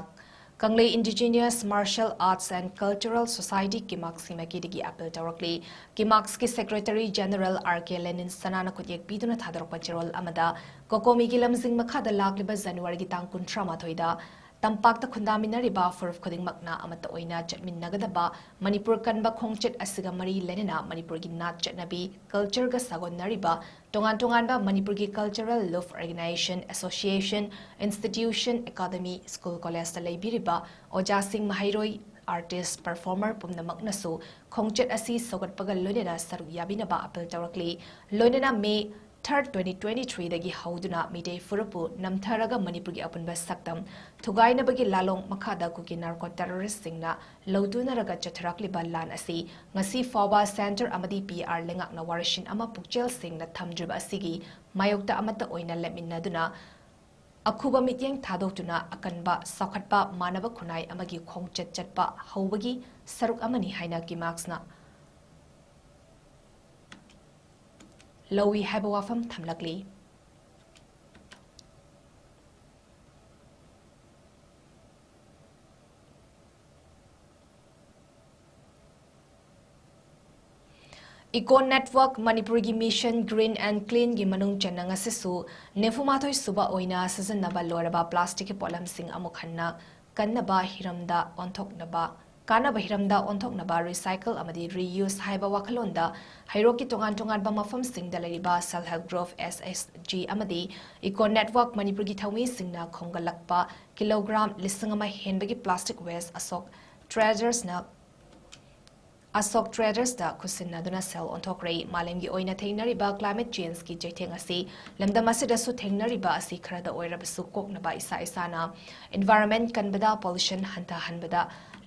ꯀꯪꯂꯩ Indigenous Martial Arts and Cultural Society, ꯀꯤꯃꯥꯛꯁꯀꯤ ꯃꯥꯏꯀꯩꯗꯒꯤ appeal ꯇꯧꯔꯛꯂꯤ꯫ ꯀꯤꯃꯥꯛꯁꯀꯤ Secretary General R K ꯂꯦꯅꯤꯟ ꯁꯅꯥꯅ ꯈꯨꯠꯌꯦꯛ ꯄꯤꯗꯨꯅ ꯊꯥꯗꯣꯔꯛꯄ ꯆꯦꯔꯣꯜ ꯑꯃꯗ, ꯀꯣꯀꯣꯃꯤꯒꯤ ꯂꯝꯖꯤꯡ ꯃꯈꯥꯗ ꯂꯥꯛꯂꯤꯕ Januaryꯒꯤ ꯇꯥꯡ ꯀꯨꯟꯊ꯭ꯔꯥ ꯃꯥꯊꯣꯏꯗ ꯇꯝꯄꯥꯛꯇ ꯈꯨꯟꯗꯥꯃꯤꯟꯅꯔꯤꯕ ꯐꯨꯔꯨꯞ ꯈꯨꯗꯤꯡꯃꯛꯅ ꯑꯃꯠꯇ ꯑꯣꯏꯅ ꯆꯠꯃꯤꯟꯅꯒꯗꯕ ꯃꯅꯤꯄꯨꯔ ꯀꯟꯕ ꯈꯣꯡꯆꯠ ꯑꯁꯤꯒ ꯃꯔꯤ ꯂꯩꯅꯅ ꯃꯅꯤꯄꯨꯔꯒꯤ ꯅꯥꯠ ꯆꯠꯅꯕꯤ, cultureꯒ ꯁꯥꯒꯣꯟꯅꯔꯤꯕ ꯇꯣꯉꯥꯟ ꯇꯣꯉꯥꯟꯕ ꯃꯅꯤꯄꯨꯔꯒꯤ cultural loof organization, association, institution, academy, school, collegeꯇ ꯂꯩꯕꯤꯔꯤꯕ ꯑꯣꯖꯥꯁꯤꯡ, ꯃꯍꯩꯔꯣꯏ, artist, performer ꯄꯨꯝꯅꯃꯛꯅꯁꯨ ꯈꯣꯡꯆꯠ ꯑꯁꯤ ꯁꯧꯒꯠꯄꯒ ꯂꯣꯏꯅꯅ ꯁꯔꯨꯛ ꯌꯥꯕꯤꯅꯕ appeal ꯇꯧꯔꯛꯂꯤ꯫ ꯂꯣꯏꯅꯅ May third, twenty twenty-threeꯗꯒꯤ ꯍꯧꯗꯨꯅ ꯃꯤꯇꯩ ꯐꯨꯔꯨꯞꯄꯨ ꯅꯝꯊꯔꯒ ꯃꯅꯤꯄꯨꯔꯒꯤ ꯑꯄꯨꯟꯕ ꯁꯛꯇꯝ ꯊꯨꯒꯥꯏꯅꯕꯒꯤ ꯂꯥꯂꯣꯡ ꯃꯈꯥꯗ ꯀꯨꯀꯤ narco terroristꯁꯤꯡꯅ ꯂꯧꯇꯨꯅꯔꯒ ꯆꯠꯊꯔꯛꯂꯤꯕ ꯂꯥꯟ ꯑꯁꯤ ꯉꯁꯤ ꯐꯥꯎꯕ centre ꯑꯃꯗꯤ P R ꯂꯩꯉꯥꯛꯅ ꯋꯥꯔꯤꯁꯤꯟ ꯑꯃ ꯄꯨꯛꯆꯦꯜ ꯁꯦꯡꯅ ꯊꯝꯗ꯭ꯔꯤꯕ ꯑꯁꯤꯒꯤ ꯃꯥꯌꯣꯛꯇ ꯑꯃꯠꯇ ꯑꯣꯏꯅ ꯂꯦꯞꯃꯤꯟꯅꯗꯨꯅ ꯑꯈꯨꯕ ꯃꯤꯠꯌꯦꯡ ꯊꯥꯗꯣꯛꯇꯨꯅ ꯑꯀꯟꯕ, ꯆꯥꯎꯈꯠꯄ, ꯃꯥꯟꯅꯕ ꯈꯨꯟꯅꯥꯏ ꯑꯃꯒꯤ ꯈꯣꯡꯆꯠ ꯆꯠꯄ ꯍꯧꯕꯒꯤ ꯁꯔꯨꯛ ꯑꯃꯅꯤ ꯍꯥꯏꯅ ꯀꯤꯃꯥꯛꯁꯅ ꯂꯧꯏ ꯍꯥꯏꯕ ꯋꯥꯐꯝ ꯊꯝꯂꯛꯂꯤ꯫ Eco Network ꯃꯅꯤꯄꯨꯔꯒꯤ Mission Green and Cleanꯒꯤ ꯃꯅꯨꯡ ꯆꯟꯅ ꯉꯁꯤꯁꯨ ꯅꯤꯐꯨ ꯃꯥꯊꯣꯏ ꯁꯨꯕ ꯑꯣꯏꯅ ꯁꯤꯖꯤꯟꯅꯕ ꯂꯣꯏꯔꯕ plasticꯀꯤ ꯄꯣꯠꯂꯝꯁꯤꯡ ꯑꯃꯨꯛ ꯍꯟꯅ ꯀꯟꯅꯕ ꯍꯤꯔꯝꯗ ꯑꯣꯟꯊꯣꯛꯅꯕ ꯀꯥꯟꯅꯕ ꯍꯤꯔꯝꯗ ꯑꯣꯟꯊꯣꯛꯅꯕ recycle ꯑꯃꯗꯤ reuse ꯍꯥꯏꯕ ꯋꯥꯈꯜꯂꯣꯟꯗ ꯍꯩꯔꯣꯛꯀꯤ ꯇꯣꯉꯥꯟ ꯇꯣꯉꯥꯟꯕ ꯃꯐꯝꯁꯤꯡꯗ ꯂꯩꯔꯤꯕ Self Help Group, S H G ꯑꯃꯗꯤ Eco Network ꯃꯅꯤꯄꯨꯔꯒꯤ ꯊꯧꯃꯤꯁꯤꯡꯅ ꯈꯣꯝꯒꯠꯂꯛꯄ ꯀꯤꯂꯣꯒ꯭ꯔꯥꯝ ꯂꯤꯁꯤꯡ ꯑꯃ ꯍꯦꯟꯕꯒꯤ plastic waste ꯑꯁꯣꯛ tradersꯅ ꯑꯁꯣꯛ tradersꯇ ꯈꯨꯠꯁꯤꯟꯅꯗꯨꯅ ꯁꯦꯜ ꯑꯣꯟꯊꯣꯛꯈ꯭ꯔꯦ꯫ ꯃꯥꯂꯦꯝꯒꯤ ꯑꯣꯏꯅ ꯊꯦꯡꯅꯔꯤꯕ climate changeꯀꯤ ꯆꯩꯊꯦꯡ ꯑꯁꯤ ꯂꯝꯗꯝ ꯑꯁꯤꯗꯁꯨ ꯊꯦꯡꯅꯔꯤꯕ ꯑꯁꯤ ꯈꯔꯗ ꯑꯣꯏꯔꯕꯁꯨ ꯀꯣꯛꯅꯕ ꯏꯁꯥ ꯏꯁꯥꯅ environment ꯀꯟꯕꯗ, pollution ꯍꯟꯊꯍꯟꯕꯗ,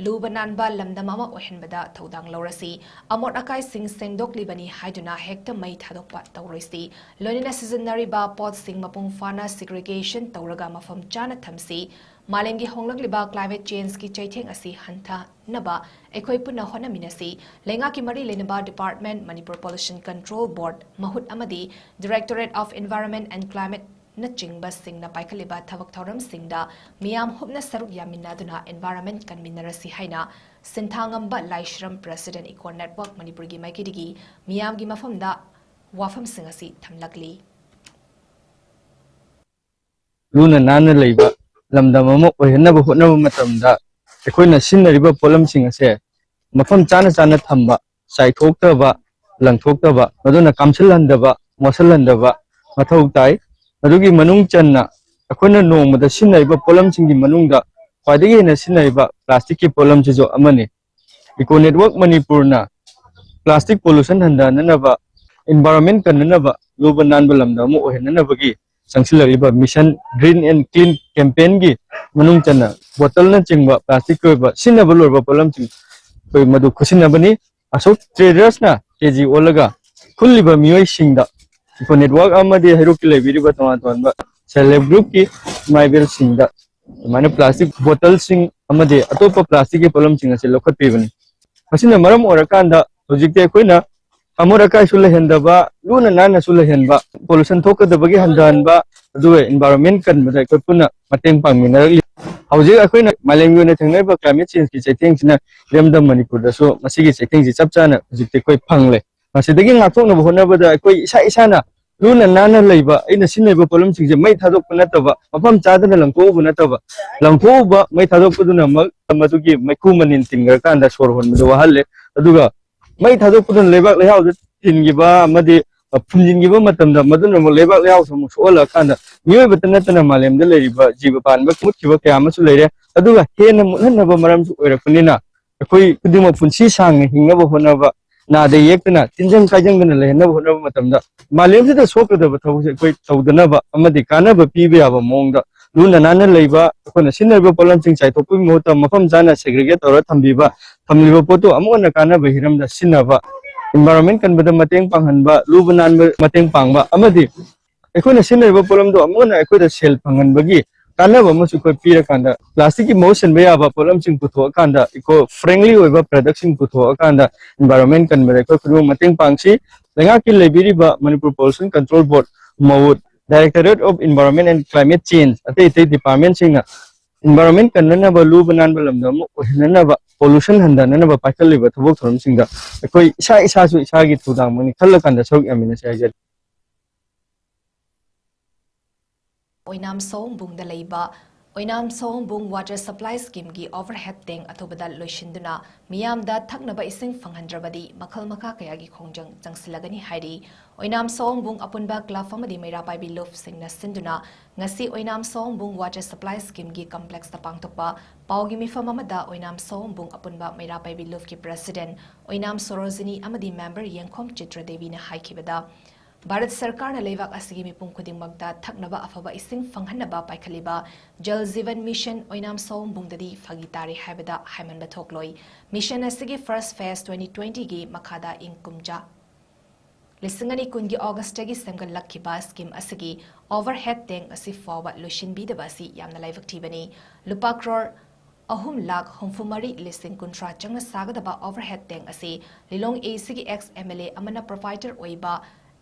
ꯂꯨꯕ ꯅꯥꯟꯕ ꯂꯝꯗꯝ ꯑꯃ ꯑꯣꯏꯍꯟꯕꯗ ꯊꯧꯗꯥꯡ ꯂꯧꯔꯁꯤ꯫ ꯑꯃꯣꯠ ꯑꯀꯥꯏꯁꯤꯡ ꯁꯦꯡꯗꯣꯛꯂꯤꯕꯅꯤ ꯍꯥꯏꯗꯨꯅ ꯍꯦꯛꯇ ꯃꯩ ꯊꯥꯗꯣꯛꯄ ꯇꯧꯔꯣꯏꯁꯤ꯫ ꯂꯣꯏꯅꯅ ꯁꯤꯖꯤꯟꯅꯔꯤꯕ ꯄꯣꯠꯁꯤꯡ ꯃꯄꯨꯡ ꯐꯥꯅ segregation ꯇꯧꯔꯒ ꯃꯐꯝ ꯆꯥꯅ ꯊꯝꯁꯤ꯫ ꯃꯥꯂꯦꯝꯒꯤ ꯍꯣꯡꯂꯛꯂꯤꯕ climate changeꯀꯤ ꯆꯩꯊꯦꯡ ꯑꯁꯤ ꯍꯟꯊ ꯅꯕ ꯑꯩꯈꯣꯏ ꯄꯨꯟꯅ ꯍꯣꯠꯅꯃꯤꯟꯅꯁꯤ꯫ ꯂꯩꯉꯥꯛꯀꯤ ꯃꯔꯤ ꯂꯩꯅꯕ department, Manipur Pollution Control Board, ꯃꯍꯨꯠ ꯑꯃꯗꯤ Directorate of Environment and Climate ꯅꯆꯤꯡꯕꯁꯤꯡꯅ ꯄꯥꯏꯈꯠꯂꯤꯕ ꯊꯕꯛ ꯊꯧꯔꯝꯁꯤꯡꯗ ꯃꯤꯌꯥꯝ ꯍꯨꯞꯅ ꯁꯔꯨꯛ ꯌꯥꯃꯤꯟꯅꯗꯨꯅ environment ꯀꯟꯃꯤꯟꯅꯔꯁꯤ ꯍꯥꯏꯅ ꯁꯤꯟꯊꯥꯉꯝꯕ ꯂꯥꯏꯁ꯭ꯔꯝ, President, Eco Network ꯃꯅꯤꯄꯨꯔꯒꯤ ꯃꯥꯏꯀꯩꯗꯒꯤ ꯃꯤꯌꯥꯝꯒꯤ ꯃꯐꯝꯗ ꯋꯥꯐꯝꯁꯤꯡ ꯑꯁꯤ ꯊꯝꯂꯛꯂꯤ꯫ ꯂꯨꯅ ꯅꯥꯟꯅ ꯂꯩꯕ ꯂꯝꯗꯝ ꯑꯃ ꯑꯣꯏꯍꯟꯅꯕ ꯍꯣꯠꯅꯕ ꯃꯇꯝꯗ ꯑꯩꯈꯣꯏꯅ ꯁꯤꯖꯤꯟꯅꯔꯤꯕ ꯄꯣꯠꯂꯝꯁꯤꯡ ꯑꯁꯦ ꯃꯐꯝ ꯆꯥꯅ ꯆꯥꯅ ꯊꯝꯕ, ꯆꯥꯏꯊꯣꯛꯇꯕ, ꯂꯪꯊꯣꯛꯇꯕ, ꯃꯗꯨꯅ ꯀꯥꯝꯁꯤꯜꯍꯟꯗꯕ, ꯃꯣꯠꯁꯤꯜꯍꯟꯗꯕ ꯃꯊꯧ ꯇꯥꯏ꯫ ꯃꯗꯨꯒꯤ ꯃꯅꯨꯡ ꯆꯟꯅ ꯑꯩꯈꯣꯏꯅ ꯅꯣꯡꯃꯗ ꯁꯤꯖꯤꯟꯅꯔꯤꯕ ꯄꯣꯠꯂꯝꯁꯤꯡꯒꯤ ꯃꯅꯨꯡꯗ ꯈ꯭ꯋꯥꯏꯗꯒꯤ ꯍꯦꯟꯅ ꯁꯤꯖꯤꯟꯅꯔꯤꯕ plasticꯀꯤ ꯄꯣꯠꯂꯝꯁꯤꯁꯨ ꯑꯃꯅꯤ꯫ Eco Network ꯃꯅꯤꯄꯨꯔꯅ plastic pollution ꯍꯟꯊꯍꯟꯅꯅꯕ, environment ꯀꯟꯅꯅꯕ, ꯂꯨꯕ ꯅꯥꯟꯕ ꯂꯝꯗꯝ ꯑꯃ ꯑꯣꯏꯍꯟꯅꯅꯕꯒꯤ ꯆꯪꯁꯤꯜꯂꯛꯂꯤꯕ Mission Green and Clean campaignꯒꯤ ꯃꯅꯨꯡ ꯆꯟꯅ ꯕꯣꯇꯜꯅꯆꯤꯡꯕ plasticꯀꯤ ꯑꯣꯏꯕ ꯁꯤꯖꯤꯟꯅꯕ ꯂꯣꯏꯔꯕ ꯄꯣꯠꯂꯝꯁꯤꯡ ꯑꯩꯈꯣꯏ ꯃꯗꯨ ꯈꯨꯠꯁꯤꯟꯅꯕꯅꯤ꯫ ꯑꯁꯣꯛ tradersꯅ ꯀꯦ ꯖꯤ ꯑꯣꯜꯂꯒ ꯈꯨꯜꯂꯤꯕ ꯃꯤꯑꯣꯏꯁꯤꯡꯗ Eco Network ꯑꯃꯗꯤ ꯍꯩꯔꯣꯛꯀꯤ ꯂꯩꯕꯤꯔꯤꯕ ꯇꯣꯉꯥꯟ ꯇꯣꯉꯥꯟꯕ Self Help Groupꯀꯤ ꯏꯃꯥ ꯏꯕꯦꯜꯁꯤꯡꯗ ꯑꯗꯨꯃꯥꯏꯅ plastic ꯕꯣꯇꯜꯁꯤꯡ ꯑꯃꯗꯤ ꯑꯇꯣꯞꯄ plasticꯀꯤ ꯄꯣꯠꯂꯝꯁꯤꯡ ꯑꯁꯤ ꯂꯧꯈꯠꯄꯤꯕꯅꯤ꯫ ꯃꯁꯤꯅ ꯃꯔꯝ ꯑꯣꯏꯔꯀꯥꯟꯗ ꯍꯧꯖꯤꯛꯇꯤ ꯑꯩꯈꯣꯏꯅ ꯑꯃꯣꯠ ꯑꯀꯥꯏꯁꯨ ꯂꯩꯍꯟꯗꯕ, ꯂꯨꯅ ꯅꯥꯟꯅꯁꯨ ꯂꯩꯍꯟꯕ, pollution ꯊꯣꯛꯀꯗꯕꯒꯤ ꯍꯟꯊꯍꯟꯕ, ꯑꯗꯨꯒ environment ꯀꯟꯕꯗ ꯑꯩꯈꯣꯏ ꯄꯨꯟꯅ ꯃꯇꯦꯡ ꯄꯥꯡꯃꯤꯟꯅꯔꯛꯂꯤ꯫ ꯍꯧꯖꯤꯛ ꯑꯩꯈꯣꯏꯅ ꯃꯥꯂꯦꯝꯒꯤ ꯑꯣꯏꯅ ꯊꯦꯡꯅꯔꯤꯕ climate changeꯀꯤ ꯆꯩꯊꯦꯡꯁꯤꯅ ꯏꯔꯝꯗꯝ ꯃꯅꯤꯄꯨꯔꯗꯁꯨ ꯃꯁꯤꯒꯤ ꯆꯩꯊꯦꯡꯁꯤ ꯆꯞ ꯆꯥꯅ ꯍꯧꯖꯤꯛꯇꯤ ꯑꯩꯈꯣꯏ ꯐꯪꯂꯦ꯫ ꯃꯁꯤꯗꯒꯤ ꯉꯥꯛꯊꯣꯛꯅꯕ ꯍꯣꯠꯅꯕꯗ ꯑꯩꯈꯣꯏ ꯏꯁꯥ ꯏꯁꯥꯅ ꯂꯨꯅ ꯅꯥꯟꯅ ꯂꯩꯕ, ꯑꯩꯅ ꯁꯤꯖꯤꯟꯅꯔꯤꯕ ꯄꯣꯠꯂꯝꯁꯤꯡꯁꯦ ꯃꯩ ꯊꯥꯗꯣꯛꯄ ꯅꯠꯇꯕ, ꯃꯐꯝ ꯆꯥꯗꯅ ꯂꯪꯊꯣꯛꯎꯕ ꯅꯠꯇꯕ, ꯂꯪꯊꯣꯛꯎꯕ, ꯃꯩ ꯊꯥꯗꯣꯛꯄꯗꯨꯅ ꯃ-, ꯃꯗꯨꯒꯤ ꯃꯩꯈꯨ ꯃꯅꯤꯟ ꯇꯤꯡꯈ꯭ꯔꯀꯥꯟꯗ ꯁꯣꯔ ꯍꯣꯟꯕꯗ ꯋꯥꯍꯜꯂꯦ꯫ ꯑꯗꯨꯒ ꯃꯩ ꯊꯥꯗꯣꯛꯄꯗꯨꯅ ꯂꯩꯕꯥꯛ ꯂꯩꯍꯥꯎꯗ ꯇꯤꯟꯈꯤꯕ ꯑꯃꯗꯤ, ꯑ, ꯐꯨꯝꯖꯤꯟꯈꯤꯕ ꯃꯇꯝꯗ ꯃꯗꯨꯅ ꯑꯃꯨꯛ ꯂꯩꯕꯥꯛ ꯂꯩꯍꯥꯎꯁꯨ ꯑꯃꯨꯛ ꯁꯣꯛꯍꯜꯂꯀꯥꯟꯗ ꯃꯤꯑꯣꯏꯕꯇ ꯅꯠꯇꯅ ꯃꯥꯂꯦꯝꯗ ꯂꯩꯔꯤꯕ ꯖꯤꯕ ꯄꯥꯟꯕ ꯃꯨꯠꯈꯤꯕ ꯀꯌꯥ ꯑꯃꯁꯨ ꯂꯩꯔꯦ꯫ ꯑꯗꯨꯒ ꯍꯦꯟꯅ ꯃꯨꯠꯍꯟꯅꯕ ꯃꯔꯝꯁꯨ ꯑꯣꯏꯔꯛꯄꯅꯤꯅ, ꯑꯩꯈꯣꯏ ꯈꯨꯗꯤꯡꯃꯛ ꯄꯨꯟꯁꯤ ꯁꯥꯡꯅ ꯍꯤꯡꯅꯕ ꯍꯣꯠꯅꯕ, ꯅꯥꯗ ꯌꯦꯛꯇꯅ ꯇꯤꯟꯖꯪ ꯀꯥꯏꯖꯪꯗꯅ ꯂꯩꯍꯟꯅꯕ ꯍꯣꯠꯅꯕ ꯃꯇꯝꯗ, ꯃꯥꯂꯦꯝꯁꯤꯗ ꯁꯣꯛꯀꯗꯕ ꯊꯕꯛꯁꯦ ꯑꯩꯈꯣꯏ ꯇꯧꯗꯅꯕ ꯑꯃꯗꯤ ꯀꯥꯟꯅꯕ ꯄꯤꯕ ꯌꯥꯕ ꯃꯑꯣꯡꯗ ꯂꯨꯅ ꯅꯥꯟꯅ ꯂꯩꯕ, ꯑꯩꯈꯣꯏꯅ ꯁꯤꯖꯤꯟꯅꯔꯤꯕ ꯄꯣꯠꯂꯝꯁꯤꯡ ꯆꯥꯏꯊꯣꯛꯄꯒꯤ ꯃꯍꯨꯠꯇ ꯃꯐꯝ ꯆꯥꯅ segregate ꯇꯧꯔ ꯊꯝꯕꯤꯕ, ꯊꯝꯂꯤꯕ ꯄꯣꯠꯇꯨ ꯑꯃꯨꯛ ꯍꯟꯅ ꯀꯥꯟꯅꯕ ꯍꯤꯔꯝꯗ ꯁꯤꯖꯤꯟꯅꯕ, environment ꯀꯟꯕꯗ ꯃꯇꯦꯡ ꯄꯥꯡꯍꯟꯕ, ꯂꯨꯕ ꯅꯥꯟꯕ ꯃꯇꯦꯡ ꯄꯥꯡꯕ, ꯑꯃꯗꯤ ꯑꯩꯈꯣꯏꯅ ꯁꯤꯖꯤꯟꯅꯔꯤꯕ ꯄꯣꯠꯂꯝꯗꯣ ꯑꯃꯨꯛ ꯍꯟꯅ ꯑꯩꯈꯣꯏꯗ ꯁꯦꯜ ꯐꯪꯍꯟꯕꯒꯤ ꯀꯥꯟꯅꯕ ꯑꯃꯁꯨ ꯑꯩꯈꯣꯏ ꯄꯤꯔꯀꯥꯟꯗ, plastic ꯀꯤ ꯃꯍꯨꯠ ꯁꯤꯟꯕ ꯌꯥꯕ ꯄꯣꯠꯂꯝꯁꯤꯡ ꯄꯨꯊꯣꯛꯑꯀꯥꯟꯗ, eco friendly ꯑꯣꯏꯕ product ꯁꯤꯡ ꯄꯨꯊꯣꯛꯑꯀꯥꯟꯗ environment ꯀꯟꯕꯗ ꯑꯩꯈꯣꯏ ꯈꯨꯗꯤꯡꯃꯛ ꯃꯇꯦꯡ ꯄꯥꯡꯁꯤ꯫ ꯂꯩꯉꯥꯛꯀꯤ ꯂꯩꯕꯤꯔꯤꯕ Manipur Pollution Control Board, ꯃꯋꯨꯠ, Directorate of Environment and Climate Change, ꯑꯇꯩ ꯑꯇꯩ department ꯁꯤꯡꯅ environment ꯀꯟꯅꯅꯕ, ꯂꯨꯕ ꯅꯥꯟꯕ ꯂꯝꯗꯝ ꯑꯃ ꯑꯣꯏꯍꯟꯅꯅꯕ, pollution ꯍꯟꯊꯅꯅꯕ ꯄꯥꯏꯈꯠꯂꯤꯕ ꯊꯕꯛ ꯊꯧꯔꯝꯁꯤꯡꯗ ꯑꯩꯈꯣꯏ ꯏꯁꯥ ꯏꯁꯥꯁꯨ ꯏꯁꯥꯒꯤ ꯊꯧꯗꯥꯡ ꯑꯃꯅꯤ ꯈꯜꯂꯀꯥꯟꯗ ꯁꯔꯨꯛ ꯌꯥꯃꯤꯟꯅꯁꯤ ꯍꯥꯏꯖꯔꯤ꯫ ꯑꯣꯏꯅꯥꯝ ꯁꯑꯣꯝꯕꯨꯡꯗ ꯂꯩꯕ ꯑꯣꯏꯅꯥꯝ ꯁꯑꯣꯝꯕꯨꯡ water supply scheme ꯒꯤ overhead tank ꯑꯊꯨꯕꯗ ꯂꯣꯏꯁꯤꯟꯗꯨꯅ ꯃꯤꯌꯥꯝꯗ ꯊꯛꯅꯕ ꯏꯁꯤꯡ ꯐꯪꯍꯟꯗ꯭ꯔꯕꯗꯤ ꯃꯈꯜ ꯃꯈꯥ ꯀꯌꯥꯒꯤ ꯈꯣꯡꯖꯪ ꯆꯪꯁꯤꯜꯂꯒꯅꯤ ꯍꯥꯏꯔꯤ꯫ ꯑꯣꯏꯅꯥꯝ ꯁꯑꯣꯝꯕꯨꯡ ꯑꯄꯨꯟꯕ club ꯑꯃꯗꯤ ꯃꯩꯔꯥ ꯄꯥꯏꯕꯤ ꯂꯨꯞꯁꯤꯡꯅ ꯁꯤꯟꯗꯨꯅ ꯉꯁꯤ ꯑꯣꯏꯅꯥꯝ ꯁꯑꯣꯝꯕꯨꯡ water supply scheme ꯒꯤ complex ꯇ ꯄꯥꯡꯊꯣꯛꯄ ꯄꯥꯎꯒꯤ ꯃꯤꯐꯝ ꯑꯃꯗ ꯑꯣꯏꯅꯥꯝ ꯁꯑꯣꯝꯕꯨꯡ ꯑꯄꯨꯟꯕ ꯃꯩꯔꯥ ꯄꯥꯏꯕꯤ ꯂꯨꯞꯀꯤ president ꯑꯣꯏꯅꯥꯝ ꯁꯣꯔꯣꯖꯤꯅꯤ ꯑꯃꯗꯤ member ꯌꯦꯡꯈꯣꯝ ꯆꯤꯇ꯭ꯔ ꯗꯦꯕꯤꯅ ꯍꯥꯏꯈꯤꯕꯗ, ꯚꯥꯔꯠ ꯁꯔꯀꯥꯔꯅ ꯂꯩꯕꯥꯛ ꯑꯁꯤꯒꯤ ꯃꯤꯄꯨꯝ ꯈꯨꯗꯤꯡꯃꯛꯇ ꯊꯛꯅꯕ ꯑꯐꯕ ꯏꯁꯤꯡ ꯐꯪꯍꯟꯅꯕ ꯄꯥꯏꯈꯠꯂꯤꯕ ꯖꯜ ꯖꯤꯕꯟ ꯃꯤꯁꯟ ꯑꯣꯏꯅꯥꯝ ꯁꯑꯣꯝꯕꯨꯡꯗꯗꯤ ꯐꯥꯒꯤ ꯇꯥꯔꯦ ꯍꯥꯏꯕꯗ ꯍꯥꯏꯃꯟꯕ ꯊꯣꯛꯂꯣꯏ꯫ ꯃꯤꯁꯟ ꯑꯁꯤꯒꯤ first phase twenty twenty ꯒꯤ ꯃꯈꯥꯗ ꯏꯪ ꯀꯨꯝꯖꯥ ꯂꯤꯁꯤꯡ ꯑꯅꯤ ꯀꯨꯟꯒꯤ ꯑꯣꯒꯁꯇꯒꯤ ꯁꯦꯝꯒꯠꯂꯛꯈꯤꯕ scheme ꯑꯁꯤꯒꯤ overhead tank ꯑꯁꯤ ꯐꯥꯎꯕ ꯂꯣꯏꯁꯤꯟꯕꯤꯗꯕ ꯑꯁꯤ ꯌꯥꯝꯅ ꯂꯥꯏꯕꯛ ꯊꯤꯕꯅꯤ꯫ ꯂꯨꯄꯥ ꯀ꯭ꯔꯣꯔ ꯑꯍꯨꯝ ꯂꯥꯈ ꯍꯨꯝꯐꯨ ꯃꯔꯤ ꯂꯤꯁꯤꯡ ꯀꯨꯟꯊ꯭ꯔꯥ ꯆꯪꯅ ꯁꯥꯒꯗꯕ overhead tank ꯑꯁꯤ ꯂꯤꯂꯣꯡ A C ꯒꯤ ex M L A ꯑꯃꯅ proprietor ꯑꯣꯏꯕ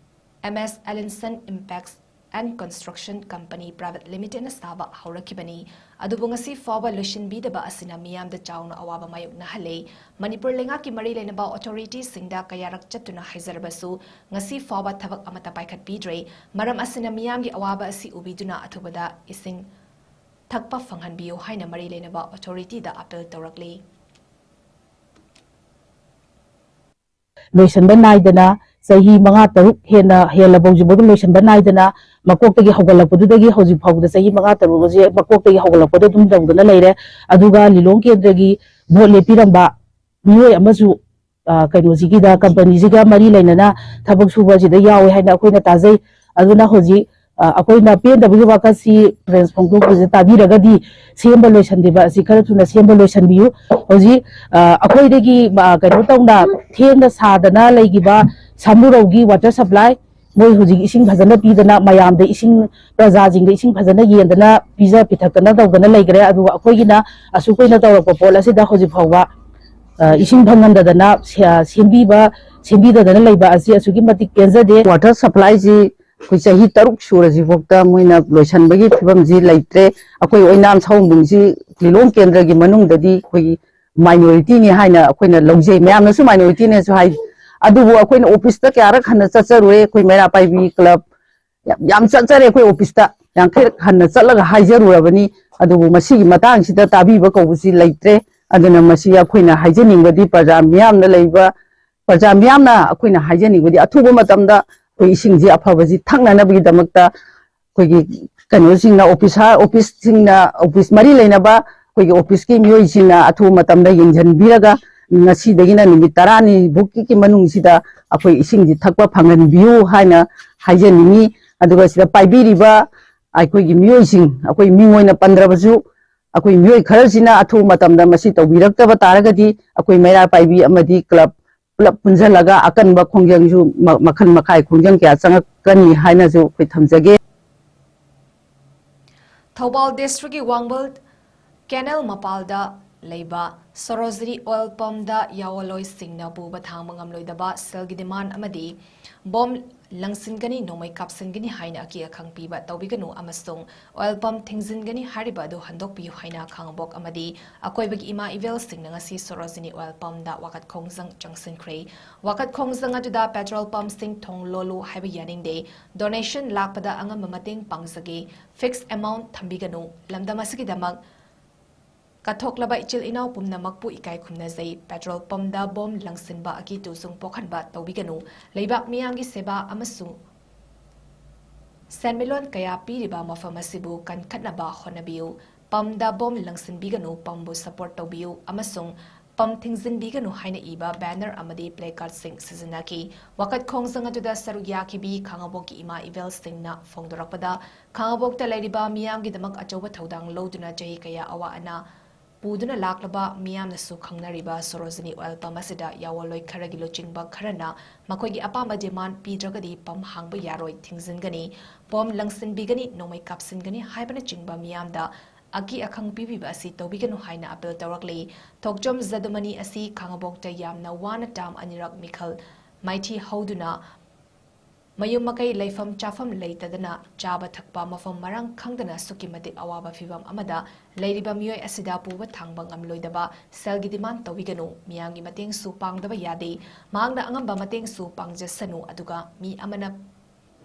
M S Alinson Impex and construction company private ꯂꯤꯃꯤꯇꯦꯗꯅ ꯁꯥꯕ ꯍꯧꯔꯛꯈꯤꯕꯅꯤ꯫ ꯑꯗꯨꯕꯨ ꯉꯁꯤ ꯐꯥꯎꯕ ꯂꯣꯏꯁꯤꯟꯕꯤꯗꯕ ꯑꯁꯤꯅ ꯃꯤꯌꯥꯝꯗ ꯆꯥꯎꯅ ꯑꯋꯥꯕ ꯃꯥꯌꯣꯛꯅꯍꯜꯂꯦ꯫ ꯃꯅꯤꯄꯨꯔ ꯂꯩꯉꯥꯛꯀꯤ ꯃꯔꯤ ꯂꯩꯅꯕ ꯑꯣꯊꯣꯔꯤꯇꯤꯁꯤꯡꯗ ꯀꯌꯥꯔꯛ ꯆꯠꯇꯨꯅ ꯍꯥꯏꯖꯔꯕꯁꯨ ꯉꯁꯤ ꯐꯥꯎꯕ ꯊꯕꯛ ꯑꯃꯠꯇ ꯄꯥꯏꯈꯠꯄꯤꯗ꯭ꯔꯦ꯫ ꯃꯔꯝ ꯑꯁꯤꯅ ꯃꯤꯌꯥꯝꯒꯤ ꯑꯋꯥꯕ ꯑꯁꯤ ꯎꯕꯤꯗꯨꯅ ꯑꯊꯨꯕꯗ ꯏꯁꯤꯡ ꯊꯛꯄ ꯐꯪꯍꯟꯕꯤꯌꯨ ꯍꯥꯏꯅ ꯃꯔꯤ ꯂꯩꯅꯕ ꯑꯣꯊꯣꯔꯤꯇꯤꯗ ꯑꯥꯄꯤꯜ ꯇꯧꯔꯛꯂꯤ꯫ ꯂꯣꯏꯁꯤꯟꯕ ꯅꯥꯏꯗꯅ ꯆꯍꯤ ꯃꯉꯥ ꯇꯔꯨꯛ ꯍꯦꯟꯅ ꯍꯦꯜꯂꯕ ꯍꯧꯖꯤꯛꯐꯥꯎꯗ ꯂꯣꯏꯁꯤꯟꯕ ꯅꯥꯏꯗꯅ ꯃꯀꯣꯛꯇꯒꯤ ꯍꯧꯒꯠꯂꯛꯄꯗꯨꯗꯒꯤ ꯍꯧꯖꯤꯛ ꯐꯥꯎꯕꯗ ꯆꯍꯤ ꯃꯉꯥ ꯇꯔꯨꯛ ꯑꯁꯦ ꯃꯀꯣꯛꯇꯒꯤ ꯍꯧꯒꯠꯂꯛꯄꯗ ꯑꯗꯨꯝ ꯇꯧꯗꯨꯅ ꯂꯩꯔꯦ꯫ ꯑꯗꯨꯒ ꯂꯤꯂꯣꯡ ꯀꯦꯟꯗ꯭ꯔꯒꯤ ꯚꯣꯠ ꯂꯦꯞꯄꯤꯔꯝꯕ ꯃꯤꯑꯣꯏ ꯑꯃꯁꯨ ꯑ, ꯀꯩꯅꯣꯁꯤꯒꯤꯗ ꯀꯝꯄꯅꯤꯁꯤꯒ ꯃꯔꯤ ꯂꯩꯅꯅ ꯊꯕꯛ ꯁꯨꯕ ꯑꯁꯤꯗ ꯌꯥꯎꯋꯦ ꯍꯥꯏꯅ ꯑꯩꯈꯣꯏꯅ ꯇꯥꯖꯩ꯫ ꯑꯗꯨꯅ ꯍꯧꯖꯤꯛ ꯑ, ꯑꯩꯈꯣꯏꯅ ꯄꯦꯟꯗꯕꯒꯤ ꯋꯥꯀꯠꯁꯤ ꯄ꯭ꯔꯦꯁ ꯐꯣꯡꯗꯣꯛꯄꯁꯤ ꯇꯥꯕꯤꯔꯒꯗꯤ ꯁꯦꯝꯕ ꯂꯣꯏꯁꯤꯟꯈꯤꯕ ꯑꯁꯤ ꯈꯔ ꯊꯨꯅ ꯁꯦꯝꯕ ꯂꯣꯏꯁꯤꯟꯕꯤꯌꯨ꯫ ꯍꯧꯖꯤꯛ ꯑ, ꯑꯩꯈꯣꯏꯗꯒꯤ ꯑ, ꯀꯩꯅꯣ ꯇꯧꯅ ꯊꯦꯡꯅ ꯁꯥꯗꯅ ꯂꯩꯈꯤꯕ ꯁꯥꯃꯨꯔꯧꯒꯤ ꯋꯥꯇꯔ ꯁꯄ꯭ꯂꯥꯏ ꯃꯣꯏ ꯍꯧꯖꯤꯛ ꯏꯁꯤꯡ ꯐꯖꯅ ꯄꯤꯗꯅ ꯃꯌꯥꯝꯗ ꯏꯁꯤꯡ ꯄ꯭ꯔꯖꯥꯁꯤꯡꯗ ꯏꯁꯤꯡ ꯐꯖꯅ ꯌꯦꯟꯗꯅ ꯄꯤꯖ ꯄꯤꯊꯛꯇꯅ ꯇꯧꯗꯅ ꯂꯩꯈ꯭ꯔꯦ꯫ ꯑꯗꯨꯒ ꯑꯩꯈꯣꯏꯒꯤꯅ ꯑꯁꯨꯛ ꯀꯨꯏꯅ ꯇꯧꯔꯛꯄ ꯄꯣꯠ ꯑꯁꯤꯗ ꯍꯧꯖꯤꯛ ꯐꯥꯎꯕ ꯑ, ꯏꯁꯤꯡ ꯐꯪꯍꯟꯗꯗꯅ ꯁꯦ- ꯁꯦꯝꯕꯤꯕ ꯁꯦꯝꯕꯤꯗꯗꯅ ꯂꯩꯕ ꯑꯁꯤ ꯑꯁꯨꯛꯀꯤ ꯃꯇꯤꯛ ꯄꯦꯟꯖꯗꯦ꯫ ꯋꯥꯇꯔ ꯁꯄ꯭ꯂꯥꯏꯁꯤ ꯑꯩꯈꯣꯏ ꯆꯍꯤ ꯇꯔꯨꯛ ꯁꯨꯔꯁꯤꯐꯥꯎꯗ ꯃꯣꯏꯅ ꯂꯣꯏꯁꯟꯕꯒꯤ ꯐꯤꯕꯝꯁꯤ ꯂꯩꯇ꯭ꯔꯦ꯫ ꯑꯩꯈꯣꯏ ꯑꯣꯏꯅꯥꯝ ꯁꯑꯣꯝꯕꯨꯡꯁꯤ ꯂꯤꯂꯣꯡ ꯀꯦꯟꯗ꯭ꯔꯒꯤ ꯃꯅꯨꯡꯗꯗꯤ ꯑꯩꯈꯣꯏꯒꯤ ꯃꯥꯏꯅꯣꯔꯤꯇꯤꯅꯤ ꯍꯥꯏꯅ ꯑꯩꯈꯣꯏꯅ ꯂꯧꯖꯩ, ꯃꯌꯥꯝꯅꯁꯨ ꯃꯥꯏꯅꯣꯔꯤꯇꯤꯅꯦꯁꯨ ꯍꯥꯏ꯫ ꯑꯗꯨꯕꯨ ꯑꯩꯈꯣꯏꯅ ꯑꯣꯐꯤꯁꯇ ꯀꯌꯥꯔꯛ ꯍꯟꯅ ꯆꯠꯆꯔꯨꯔꯦ꯫ ꯑꯩꯈꯣꯏ ꯃꯩꯔꯥ ꯄꯥꯏꯕꯤ ꯀ꯭ꯂꯕ ꯌꯥꯝ ꯌꯥꯝ ꯆꯠꯆꯔꯦ ꯑꯩꯈꯣꯏ ꯑꯣꯐꯤꯁꯇ, ꯌꯥꯡꯈꯩꯔꯛ ꯍꯟꯅ ꯆꯠꯂꯒ ꯍꯥꯏꯖꯔꯨꯔꯕꯅꯤ꯫ ꯑꯗꯨꯕꯨ ꯃꯁꯤꯒꯤ ꯃꯇꯥꯡꯁꯤꯗ ꯇꯥꯕꯤꯕ ꯀꯧꯕꯁꯤ ꯂꯩꯇ꯭ꯔꯦ꯫ ꯑꯗꯨꯅ ꯃꯁꯤ ꯑꯩꯈꯣꯏꯅ ꯍꯥꯏꯖꯅꯤꯡꯕꯗꯤ ꯄ꯭ꯔꯖꯥ ꯃꯤꯌꯥꯝꯅ ꯂꯩꯕ ꯄ꯭ꯔꯖꯥ ꯃꯤꯌꯥꯝꯅ ꯑꯩꯈꯣꯏꯅ ꯍꯥꯏꯖꯅꯤꯡꯕꯗꯤ ꯑꯊꯨꯕ ꯃꯇꯝꯗ ꯑꯩꯈꯣꯏ ꯏꯁꯤꯡꯁꯤ ꯑꯐꯕꯁꯤ ꯊꯛꯅꯅꯕꯒꯤꯗꯃꯛꯇ ꯑꯩꯈꯣꯏꯒꯤ ꯀꯩꯅꯣꯁꯤꯡꯅ ꯑꯣꯐꯤꯁꯥꯔ ꯑꯣꯐꯤꯁꯁꯤꯡꯅ ꯑꯣꯐꯤꯁ ꯃꯔꯤ ꯂꯩꯅꯕ ꯑꯩꯈꯣꯏꯒꯤ ꯑꯣꯐꯤꯁꯀꯤ ꯃꯤꯑꯣꯏꯁꯤꯡꯅ ꯑꯊꯨꯕ ꯃꯇꯝꯗ ꯌꯦꯡꯁꯤꯟꯕꯤꯔꯒ ꯉꯁꯤꯗꯒꯤꯅ ꯅꯨꯃꯤꯠ ꯇꯔꯥꯅꯤꯕꯨꯛꯀꯤ ꯃꯅꯨꯡꯁꯤꯗ ꯑꯩꯈꯣꯏ ꯏꯁꯤꯡꯁꯤ ꯊꯛꯄ ꯐꯪꯍꯟꯕꯤꯌꯨ ꯍꯥꯏꯅ ꯍꯥꯏꯖꯅꯤꯡꯉꯤ꯫ ꯑꯗꯨꯒ ꯁꯤꯗ ꯄꯥꯏꯕꯤꯔꯤꯕ ꯑꯩꯈꯣꯏꯒꯤ ꯃꯤꯑꯣꯏꯁꯤꯡ, ꯑꯩꯈꯣꯏ ꯃꯤꯡ ꯑꯣꯏꯅ ꯄꯟꯗ꯭ꯔꯕꯁꯨ, ꯑꯩꯈꯣꯏ ꯃꯤꯑꯣꯏ ꯈꯔꯁꯤꯅ ꯑꯊꯨꯕ ꯃꯇꯝꯗ ꯃꯁꯤ ꯇꯧꯕꯤꯔꯛꯇꯕ ꯇꯥꯔꯒꯗꯤ ꯑꯩꯈꯣꯏ ꯃꯩꯔꯥ ꯄꯥꯏꯕꯤ ꯑꯃꯗꯤ ꯀ꯭ꯂꯕ ꯄꯨꯂꯞ ꯄꯨꯟꯁꯤꯜꯂꯒ ꯑꯀꯟꯕ ꯈꯣꯡꯖꯪꯁꯨ ꯃ- ꯃꯈꯜ ꯃꯈꯥꯏ ꯈꯣꯡꯖꯪ ꯀꯌꯥ ꯆꯪꯉꯛꯀꯅꯤ ꯍꯥꯏꯅꯁꯨ ꯑꯩꯈꯣꯏ ꯊꯝꯖꯒꯦ꯫ ꯊꯧꯕꯥꯜ ꯗꯤꯁꯇ꯭ꯔꯤꯛꯀꯤ ꯋꯥꯡꯕꯜ ꯀꯦꯅꯦꯜ ꯃꯄꯥꯜꯗ ꯂꯩꯕ ꯁꯣꯔꯣꯖꯤꯅꯤ ꯑꯣꯏꯜ ꯄꯝꯗ ꯌꯥꯑꯣꯟꯂꯣꯏꯁꯤꯡꯅ ꯄꯨꯕ ꯊꯥꯡꯕ ꯉꯝꯂꯣꯏꯗꯕ ꯁꯦꯜꯒꯤ ꯗꯤꯃꯥꯟ ꯑꯃꯗꯤ ꯕꯣꯝ ꯂꯪꯁꯤꯟꯒꯅꯤ, ꯅꯣꯡꯃꯩ ꯀꯥꯞꯁꯤꯟꯒꯅꯤ ꯍꯥꯏꯅ ꯑꯀꯤ ꯑꯈꯪ ꯄꯤꯕ ꯇꯧꯕꯤꯒꯅꯨ ꯑꯃꯁꯨꯡ ꯑꯣꯏꯜ ꯄꯝ ꯊꯤꯡꯖꯤꯟꯒꯅꯤ ꯍꯥꯏꯔꯤꯕ ꯑꯗꯨ ꯍꯟꯗꯣꯛꯄꯤꯌꯨ ꯍꯥꯏꯅ ꯈꯥꯉꯕꯣꯛ ꯑꯃꯗꯤ ꯑꯀꯣꯏꯕꯒꯤ ꯏꯃꯥ ꯏꯕꯦꯜꯁꯤꯡꯅ ꯉꯁꯤ ꯁꯣꯔꯣꯖꯤꯅꯤ ꯑꯣꯏꯜ ꯄꯝꯗ ꯋꯥꯀꯠ ꯈꯣꯡꯖꯪ ꯆꯪꯁꯤꯟꯈ꯭ꯔꯦ꯫ ꯋꯥꯀꯠ ꯈꯣꯡꯖꯪ ꯑꯗꯨꯗ ꯄꯦꯇ꯭ꯔꯣꯜ ꯄꯝꯁꯤꯡ ꯊꯣꯡ ꯂꯣꯜꯂꯨ ꯍꯥꯏꯕ ꯌꯥꯅꯤꯡꯗꯦ, ꯗꯣꯅꯦꯁꯟ ꯂꯥꯛꯄꯗ ꯑꯉꯝꯕ ꯃꯇꯦꯡ ꯄꯥꯡꯖꯒꯦ, ꯐꯤꯛꯁ ꯑꯦꯃꯥꯎꯟ ꯊꯝꯕꯤꯒꯅꯨ, ꯂꯝꯗꯝ ꯑꯁꯤꯒꯤꯗꯃꯛ ꯀꯠꯊꯣꯛꯂꯕ ꯏꯆꯤꯜ ꯏꯅꯥꯎ ꯄꯨꯝꯅꯃꯛꯄꯨ ꯏꯀꯥꯏ ꯈꯨꯝꯅꯖꯩ꯫ ꯄꯦꯇ꯭ꯔꯣꯜ ꯄꯝꯗ ꯕꯣꯝ ꯂꯪꯁꯤꯟꯕ ꯑꯀꯤ ꯇꯨꯖꯨꯡ ꯄꯣꯛꯍꯟꯕ ꯇꯧꯕꯤꯒꯅꯨ꯫ ꯂꯩꯕꯥꯛ ꯃꯤꯌꯥꯝꯒꯤ ꯁꯦꯕꯥ ꯑꯃꯁꯨꯡ ꯁꯦꯟꯃꯤꯠꯂꯣꯟ ꯀꯌꯥ ꯄꯤꯔꯤꯕ ꯃꯐꯝ ꯑꯁꯤꯕꯨ ꯀꯟꯈꯠꯅꯕ ꯍꯣꯠꯅꯕꯤꯌꯨ꯫ ꯄꯝꯗ ꯕꯣꯝ ꯂꯪꯁꯤꯟꯕꯤꯒꯅꯨ, ꯄꯝꯕꯨ ꯁꯄꯣꯔꯠ ꯇꯧꯕꯤꯌꯨ ꯑꯃꯁꯨꯡ ꯄꯝ ꯊꯤꯡꯖꯤꯟꯕꯤꯒꯅꯨ ꯍꯥꯏꯅ ꯏꯕ ꯕꯦꯅꯔ ꯑꯃꯗꯤ ꯄ꯭ꯂꯦꯀꯥꯔꯗꯁꯤꯡ ꯁꯤꯖꯤꯟꯅꯈꯤ꯫ ꯋꯥꯀꯠ ꯈꯣꯡꯖꯪ ꯑꯗꯨꯗ ꯁꯔꯨꯛ ꯌꯥꯈꯤꯕꯤ ꯈꯥꯉꯕꯣꯛꯀꯤ ꯏꯃꯥ ꯏꯕꯦꯜꯁꯤꯡꯅ ꯐꯣꯡꯗꯣꯔꯛꯄꯗ, ꯈꯥꯉꯕꯣꯛꯇ ꯂꯩꯔꯤꯕ ꯃꯤꯌꯥꯝꯒꯤꯗꯃꯛ ꯑꯆꯧꯕ ꯊꯧꯗꯥꯡ ꯂꯧꯗꯨꯅ ꯆꯍꯤ ꯀꯌꯥ ꯑꯋꯥ ꯑꯅꯥ ꯄꯨꯗꯨꯅ ꯂꯥꯛꯂꯕ ꯃꯤꯌꯥꯝꯅꯁꯨ ꯈꯪꯅꯔꯤꯕ ꯁꯣꯔꯣꯖꯤꯅꯤ ꯑꯣꯏꯜ ꯄꯝ ꯑꯁꯤꯗ ꯌꯥꯑꯣꯟꯂꯣꯏ ꯈꯔꯒꯤ ꯂꯨꯆꯤꯡꯕ ꯈꯔꯅ ꯃꯈꯣꯏꯒꯤ ꯑꯄꯥꯝꯕ ꯗꯤꯃꯥꯟ ꯄꯤꯗ꯭ꯔꯒꯗꯤ ꯄꯝ ꯍꯥꯡꯕ ꯌꯥꯔꯣꯏ, ꯊꯤꯡꯖꯤꯟꯒꯅꯤ, ꯕꯣꯝ ꯂꯪꯁꯤꯟꯕꯤꯒꯅꯤ, ꯅꯣꯡꯃꯩ ꯀꯥꯞꯁꯤꯟꯒꯅꯤ ꯍꯥꯏꯕꯅꯆꯤꯡꯕ ꯃꯤꯌꯥꯝꯗ ꯑꯀꯤ ꯑꯈꯪ ꯄꯤꯕꯤꯕ ꯑꯁꯤ ꯇꯧꯕꯤꯒꯅꯨ ꯍꯥꯏꯅ ꯑꯄꯤꯜ ꯇꯧꯔꯛꯂꯤ꯫ ꯊꯣꯛꯆꯣꯝ ꯖꯗꯨꯃꯅꯤ ꯑꯁꯤ ꯈꯥꯉꯕꯣꯛꯇ ꯌꯥꯝꯅ ꯋꯥꯅ ꯇꯥꯝ ꯑꯅꯤꯔꯛ ꯃꯤꯈꯜ ꯃꯥꯏꯊꯤ ꯍꯧꯗꯨꯅ ꯃꯌꯨꯝ ꯃꯀꯩ, ꯂꯩꯐꯝ ꯆꯥꯐꯝ ꯂꯩꯇꯗꯅ, ꯆꯥꯕ ꯊꯛꯄ ꯃꯐꯝ ꯃꯔꯥꯡ ꯈꯪꯗꯅ ꯑꯁꯨꯛꯀꯤ ꯃꯇꯤꯛ ꯑꯋꯥꯕ ꯐꯤꯚꯝ ꯑꯃꯗ ꯂꯩꯔꯤꯕ ꯃꯤꯑꯣꯏ ꯑꯁꯤꯗ ꯄꯨꯕ ꯊꯥꯡꯕ ꯉꯝꯂꯣꯏꯗꯕ ꯁꯦꯜꯒꯤ ꯗꯤꯃꯥꯟ ꯇꯧꯕꯤꯒꯅꯨ꯫ ꯃꯤꯌꯥꯝꯒꯤ ꯃꯇꯦꯡꯁꯨ ꯄꯥꯡꯗꯕ ꯌꯥꯗꯦ꯫ ꯃꯍꯥꯛꯅ ꯑꯉꯝꯕ ꯃꯇꯦꯡꯁꯨ ꯄꯥꯡꯖꯁꯅꯨ, ꯑꯗꯨꯒ ꯃꯤ ꯑꯃꯅ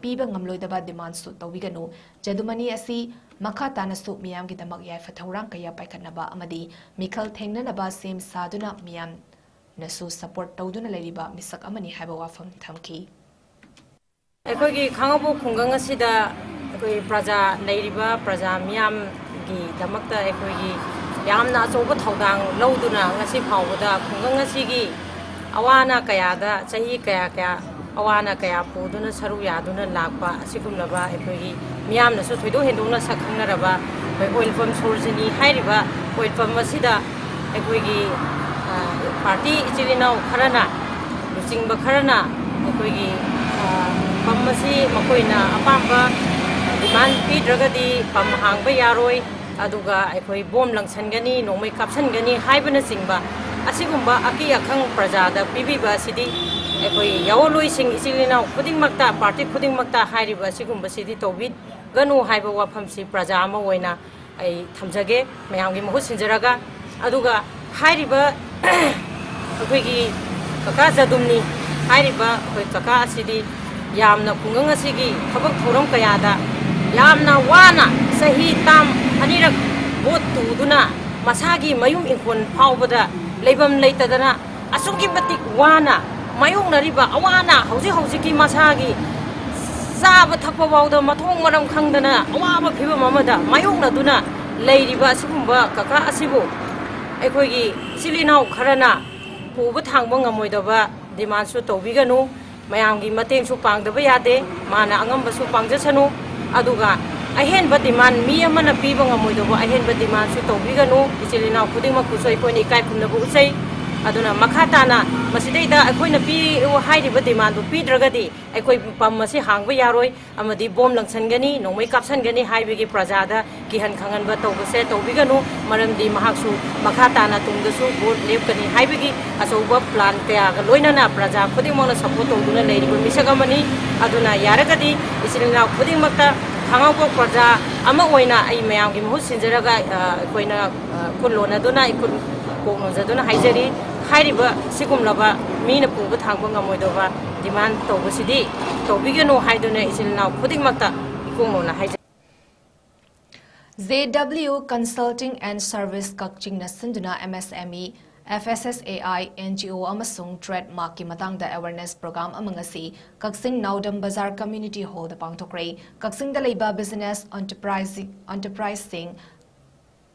ꯄꯤꯕ ꯉꯝꯂꯣꯏꯗꯕ ꯗꯤꯃꯥꯟꯁꯨ ꯇꯧꯕꯤꯒꯅꯨ꯫ ꯖꯗꯨꯃꯅꯤ ꯑꯁꯤ ꯃꯈꯥ ꯇꯥꯅꯁꯨ ꯃꯤꯌꯥꯝꯒꯤꯗꯃꯛ ꯌꯥꯏꯐ ꯊꯧꯔꯥꯡ ꯀꯌꯥ ꯄꯥꯏꯈꯠꯅꯕ ꯑꯃꯗꯤ ꯃꯤꯈꯜ ꯊꯦꯡꯅꯅꯕ ꯁꯦꯝ ꯁꯥꯗꯨꯅ ꯃꯤꯌꯥꯝꯅꯁꯨ ꯁꯄꯣꯔꯠ ꯇꯧꯗꯨꯅ ꯂꯩꯔꯤꯕ ꯃꯤꯁꯛ ꯑꯃꯅꯤ ꯍꯥꯏꯕ ꯋꯥꯐꯝ ꯊꯝꯈꯤ꯫ ꯑꯩꯈꯣꯏꯒꯤ ꯈꯥꯉꯕꯣꯛ ꯈꯨꯡꯒꯪ ꯑꯁꯤꯗ ꯑꯩꯈꯣꯏ ꯄ꯭ꯔꯖꯥ, ꯂꯩꯔꯤꯕ ꯄ꯭ꯔꯖꯥ ꯃꯤꯌꯥꯝꯒꯤꯗꯃꯛꯇ ꯑꯩꯈꯣꯏꯒꯤ ꯌꯥꯝꯅ ꯑꯆꯧꯕ ꯊꯧꯗꯥꯡ ꯂꯧꯗꯨꯅ ꯉꯁꯤ ꯐꯥꯎꯕꯗ ꯈꯨꯡꯒꯪ ꯑꯁꯤꯒꯤ ꯑꯋꯥ ꯑꯅꯥ ꯀꯌꯥꯗ ꯆꯍꯤ ꯀꯌꯥ ꯀꯌꯥ ꯑꯋꯥ ꯑꯅꯥ ꯀꯌꯥ ꯄꯨꯗꯨꯅ ꯁꯔꯨꯛ ꯌꯥꯗꯨꯅ ꯂꯥꯛꯄ ꯑꯁꯤꯒꯨꯝꯂꯕ ꯑꯩꯈꯣꯏꯒꯤ ꯃꯤꯌꯥꯝꯅꯁꯨ ꯊꯣꯏꯗꯣꯛ ꯍꯦꯟꯗꯣꯛꯅ ꯁꯛ ꯈꯪꯅꯔꯕ ꯑꯩꯈꯣꯏ ꯑꯣꯏꯜ ꯄꯝ ꯁꯣꯔꯣꯖꯤꯅꯤ ꯍꯥꯏꯔꯤꯕ ꯑꯣꯏꯜ ꯄꯝ ꯑꯁꯤꯗ ꯑꯩꯈꯣꯏꯒꯤ, ꯑ, ꯄꯥꯔꯇꯤ ꯏꯆꯤꯜ ꯏꯅꯥꯎ ꯈꯔꯅ, ꯂꯨꯆꯤꯡꯕ ꯈꯔꯅ ꯑꯩꯈꯣꯏꯒꯤ, ꯑ, ꯄꯝ ꯑꯁꯤ ꯃꯈꯣꯏꯅ ꯑꯄꯥꯝꯕ ꯗꯤꯃꯥꯟ ꯄꯤꯗ꯭ꯔꯒꯗꯤ ꯄꯝ ꯍꯥꯡꯕ ꯌꯥꯔꯣꯏ, ꯑꯗꯨꯒ ꯑꯩꯈꯣꯏ ꯕꯣꯝ ꯂꯪꯁꯟꯒꯅꯤ, ꯅꯣꯡꯃꯩ ꯀꯥꯞꯁꯟꯒꯅꯤ ꯍꯥꯏꯕꯅꯆꯤꯡꯕ ꯑꯁꯤꯒꯨꯝꯕ ꯑꯀꯤ ꯑꯈꯪ ꯄ꯭ꯔꯖꯥꯗ ꯄꯤꯕꯤꯕ ꯑꯁꯤꯗꯤ ꯑꯩꯈꯣꯏ ꯌꯥꯑꯣꯟꯂꯣꯏꯁꯤꯡ, ꯏꯆꯤꯜ ꯏꯅꯥꯎ ꯈꯨꯗꯤꯡꯃꯛꯇ, ꯄꯥꯔꯇꯤ ꯈꯨꯗꯤꯡꯃꯛꯇ ꯍꯥꯏꯔꯤꯕ ꯑꯁꯤꯒꯨꯝꯕꯁꯤꯗꯤ ꯇꯧꯕꯤꯒꯅꯨ ꯍꯥꯏꯕ ꯋꯥꯐꯝꯁꯤ ꯄ꯭ꯔꯖꯥ ꯑꯃ ꯑꯣꯏꯅ ꯑꯩ ꯊꯝꯖꯒꯦ, ꯃꯌꯥꯝꯒꯤ ꯃꯍꯨꯠ ꯁꯤꯟꯖꯔꯒ꯫ ꯑꯗꯨꯒ ꯍꯥꯏꯔꯤꯕ ꯑꯩꯈꯣꯏꯒꯤ ꯀꯀꯥ ꯖꯗꯨꯝꯅꯤ ꯍꯥꯏꯔꯤꯕ ꯑꯩꯈꯣꯏ ꯀꯀꯥ ꯑꯁꯤꯗꯤ ꯌꯥꯝꯅ ꯈꯨꯡꯒꯪ ꯑꯁꯤꯒꯤ ꯊꯕꯛ ꯊꯧꯔꯝ ꯀꯌꯥꯗ ꯌꯥꯝꯅ ꯋꯥꯅ ꯆꯍꯤ ꯇꯥꯝ ꯑꯅꯤꯔꯛ ꯚꯣꯠ ꯇꯨꯗꯨꯅ ꯃꯁꯥꯒꯤ ꯃꯌꯨꯝ ꯏꯪꯈꯣꯜ ꯐꯥꯎꯕꯗ ꯂꯩꯐꯝ ꯂꯩꯇꯗꯅ ꯑꯁꯨꯛꯀꯤ ꯃꯇꯤꯛ ꯋꯥꯅ ꯃꯥꯌꯣꯛꯅꯔꯤꯕ ꯑꯋꯥ ꯑꯅꯥ, ꯍꯧꯖꯤꯛ ꯍꯧꯖꯤꯛꯀꯤ ꯃꯁꯥꯒꯤ ꯆꯥꯕ ꯊꯛꯄ ꯐꯥꯎꯗ ꯃꯊꯣꯡ ꯃꯔꯝ ꯈꯪꯗꯅ ꯑꯋꯥꯕ ꯐꯤꯕꯝ ꯑꯃꯗ ꯃꯥꯌꯣꯛꯅꯗꯨꯅ ꯂꯩꯔꯤꯕ ꯑꯁꯤꯒꯨꯝꯕ ꯀꯀꯥ ꯑꯁꯤꯕꯨ ꯑꯩꯈꯣꯏꯒꯤ ꯏꯆꯤꯜ ꯏꯅꯥꯎ ꯈꯔꯅ ꯄꯨꯕ ꯊꯥꯡꯕ ꯉꯝꯃꯣꯏꯗꯕ ꯗꯤꯃꯥꯟꯁꯨ ꯇꯧꯕꯤꯒꯅꯨ꯫ ꯃꯌꯥꯝꯒꯤ ꯃꯇꯦꯡꯁꯨ ꯄꯥꯡꯗꯕ ꯌꯥꯗꯦ, ꯃꯥꯅ ꯑꯉꯝꯕꯁꯨ ꯄꯥꯡꯖꯁꯅꯨ꯫ ꯑꯗꯨꯒ ꯑꯍꯦꯟꯕ ꯗꯤꯃꯥꯟ ꯃꯤ ꯑꯃꯅ ꯄꯤꯕ ꯉꯝꯃꯣꯏꯗꯧꯕ ꯑꯍꯦꯟꯕ ꯗꯤꯃꯥꯟꯁꯨ ꯇꯧꯕꯤꯒꯅꯨ꯫ ꯏꯆꯤꯜ ꯏꯅꯥꯎ ꯈꯨꯗꯤꯡꯃꯛꯄꯨꯁꯨ ꯑꯩꯈꯣꯏꯅ ꯏꯀꯥꯏ ꯈꯨꯝꯅꯕ ꯎꯠꯆꯩ꯫ ꯑꯗꯨꯅ ꯃꯈꯥ ꯇꯥꯅ ꯃꯁꯤꯗꯩꯗ ꯑꯩꯈꯣꯏꯅ ꯄꯤꯌꯨ ꯍꯥꯏꯔꯤꯕ ꯗꯤꯃꯥꯟꯗꯨ ꯄꯤꯗ꯭ꯔꯒꯗꯤ ꯑꯩꯈꯣꯏ ꯄꯝ ꯑꯁꯤ ꯍꯥꯡꯕ ꯌꯥꯔꯣꯏ ꯑꯃꯗꯤ ꯕꯣꯝ ꯂꯪꯁꯟꯒꯅꯤ, ꯅꯣꯡꯃꯩ ꯀꯥꯞꯁꯟꯒꯅꯤ ꯍꯥꯏꯕꯒꯤ ꯄ꯭ꯔꯖꯥꯗ ꯀꯤꯍꯟ ꯈꯪꯍꯟꯕ ꯇꯧꯕꯁꯦ ꯇꯧꯕꯤꯒꯅꯨ꯫ ꯃꯔꯝꯗꯤ ꯃꯍꯥꯛꯁꯨ ꯃꯈꯥ ꯇꯥꯅ ꯇꯨꯡꯗꯁꯨ ꯚꯣꯠ ꯂꯦꯞꯀꯅꯤ ꯍꯥꯏꯕꯒꯤ ꯑꯆꯧꯕ ꯄ꯭ꯂꯥꯟ ꯀꯌꯥꯒ ꯂꯣꯏꯅꯅ ꯄ꯭ꯔꯖꯥ ꯈꯨꯗꯤꯡꯃꯛꯅ ꯁꯄꯣꯔꯠ ꯇꯧꯗꯨꯅ ꯂꯩꯔꯤꯕ ꯃꯤꯁꯛ ꯑꯃꯅꯤ꯫ ꯑꯗꯨꯅ ꯌꯥꯔꯒꯗꯤ ꯏꯆꯤꯜ ꯏꯅꯥꯎ ꯈꯨꯗꯤꯡꯃꯛꯇ ꯈꯥꯉꯕꯣꯛ ꯄ꯭ꯔꯖꯥ ꯑꯃ ꯑꯣꯏꯅ ꯑꯩ ꯃꯌꯥꯝꯒꯤ ꯃꯍꯨꯠ ꯁꯤꯟꯖꯔꯒ, ꯑ, ꯑꯩꯈꯣꯏꯅ, ꯑ, ꯈꯨꯠ ꯂꯣꯟꯅꯗꯨꯅ, ꯑꯩ ꯈꯨꯠ ꯀꯣꯛ ꯅꯣꯟꯖꯗꯨꯅ ꯍꯥꯏꯖꯔꯤ꯫ ꯍꯥꯏꯔꯤꯕ ꯁꯤꯒꯨꯝꯂꯕ ꯃꯤꯅ ꯄꯨꯕ ꯊꯥꯡꯕ ꯉꯝꯃꯣꯏꯗꯧꯕ ꯗꯤꯃꯥꯟ ꯇꯧꯕꯁꯤꯗꯤ ꯇꯧꯕꯤꯒꯅꯨ ꯍꯥꯏꯗꯨꯅ ꯏꯆꯤꯜ ꯏꯅꯥꯎ ꯈꯨꯗꯤꯡꯃꯛꯇ ꯏꯀꯣꯛ ꯅꯣꯟꯅ ꯍꯥꯏꯖꯔꯤ꯫ J W Consulting and Service ꯀꯛꯆꯤꯡꯅ ꯁꯤꯟꯗꯨꯅ M S M E, F S S A I, N G O ꯑꯃꯁꯨꯡ trademark ꯀꯤ ꯃꯇꯥꯡꯗ awareness program ꯑꯃ ꯉꯁꯤ ꯀꯛꯆꯤꯡ ꯅꯥꯎꯗꯝ ꯕꯖꯥꯔ community hall ꯗ ꯄꯥꯡꯊꯣꯛꯈ꯭ꯔꯦ꯫ ꯀꯛꯆꯤꯡꯗ ꯂꯩꯕ business enterprise, enterprise ꯁꯤꯡ,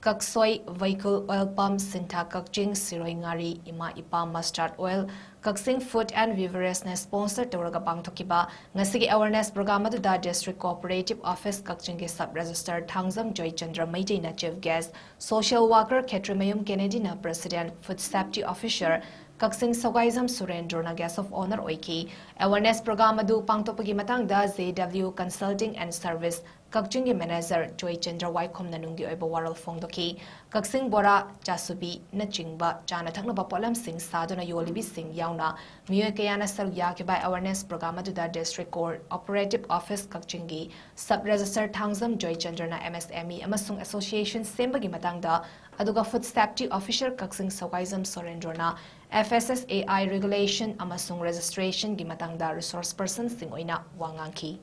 ꯀꯛꯁꯣꯏ vehicle oil pump, ꯁꯤꯟꯊꯥ ꯀꯛꯆꯤꯡ, ꯁꯤꯔꯣꯏ ꯉꯥꯔꯤ, ꯏꯃꯥ ꯏꯄꯥ mustard oil, Kakching Food and Beverage ꯅ sponsor ꯇꯧꯔꯒ ꯄꯥꯡꯊꯣꯛꯈꯤꯕ ꯉꯁꯤꯒꯤ awareness program ꯑꯗꯨꯗ District Cooperative Office ꯀꯛꯆꯤꯡꯒꯤ sub registrar Thangjam Joychandra ꯃꯩꯇꯩꯅ chief guest, social worker Khetrimayum ꯀꯦꯅꯦꯗꯤꯅ president, food safety officer Kakching ꯁꯒꯥꯏꯖꯝ ꯁꯨꯔꯦꯟꯗ꯭ꯔꯣꯅ Guest of Honour ꯑꯣꯏꯈꯤ꯫ Awareness program ꯑꯗꯨ ꯄꯥꯡꯊꯣꯛꯄꯒꯤ ꯃꯇꯥꯡꯗ J W Consulting and Service ꯀꯛꯆꯤꯡꯒꯤ manager ꯖꯣꯏꯆꯟꯗ꯭ꯔ ꯋꯥꯏꯈꯣꯝꯅ ꯅꯨꯡꯒꯤ ꯑꯣꯏꯕ ꯋꯥꯔꯣꯜ ꯐꯣꯡꯗꯣꯛꯈꯤ꯫ ꯀꯛꯆꯤꯡ ꯕꯣꯔꯥ, ꯆꯥꯁꯨꯕꯤꯅꯆꯤꯡꯕ ꯆꯥꯅ ꯊꯛꯅꯕ ꯄꯣꯠꯂꯝꯁꯤꯡ ꯁꯥꯗꯨꯅ ꯌꯣꯜꯂꯤꯕꯤꯁꯤꯡ ꯌꯥꯎꯅ ꯃꯤꯑꯣꯏ ꯀꯌꯥꯅ ꯁꯔꯨꯛ ꯌꯥꯈꯤꯕ awareness program ꯑꯗꯨꯗ district coordinative office ꯀꯛꯆꯤꯡꯒꯤ sub registrar Thangjam ꯖꯣꯏꯆꯟꯗ꯭ꯔꯅ M S M E ꯑꯃꯁꯨꯡ association ꯁꯦꯝꯕꯒꯤ ꯃꯇꯥꯡꯗ, ꯑꯗꯨꯒ food safety officer Kakching ꯁꯒꯥꯏꯖꯝ ꯁꯨꯔꯦꯟꯗ꯭ꯔꯣꯅ F S S A I regulation ꯑꯃꯁꯨꯡ registration ꯒꯤ ꯃꯇꯥꯡꯗ resource person ꯁꯤꯡ ꯑꯣꯏꯅ ꯋꯥ ꯉꯥꯡꯈꯤ꯫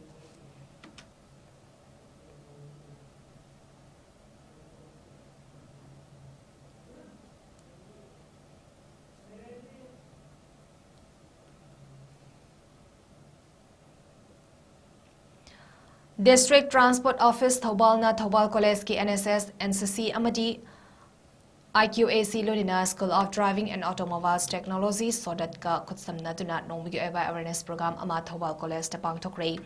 District Transport Office ꯊꯧꯕꯥꯜꯅ Thoubal college ꯀꯤ N S S, N C C ꯑꯃꯗꯤ I Q A C ꯂꯣꯏꯅꯅ School of Driving and Automobiles Technology, SODAT ꯀ ꯈꯨꯠꯁꯝꯅꯗꯨꯅ ꯅꯣꯡꯃꯒꯤ ꯑꯣꯏꯕ awareness program ꯑꯃ ꯊꯧꯕꯥꯜ college ꯇ ꯄꯥꯡꯊꯣꯛꯈ꯭ꯔꯦ꯫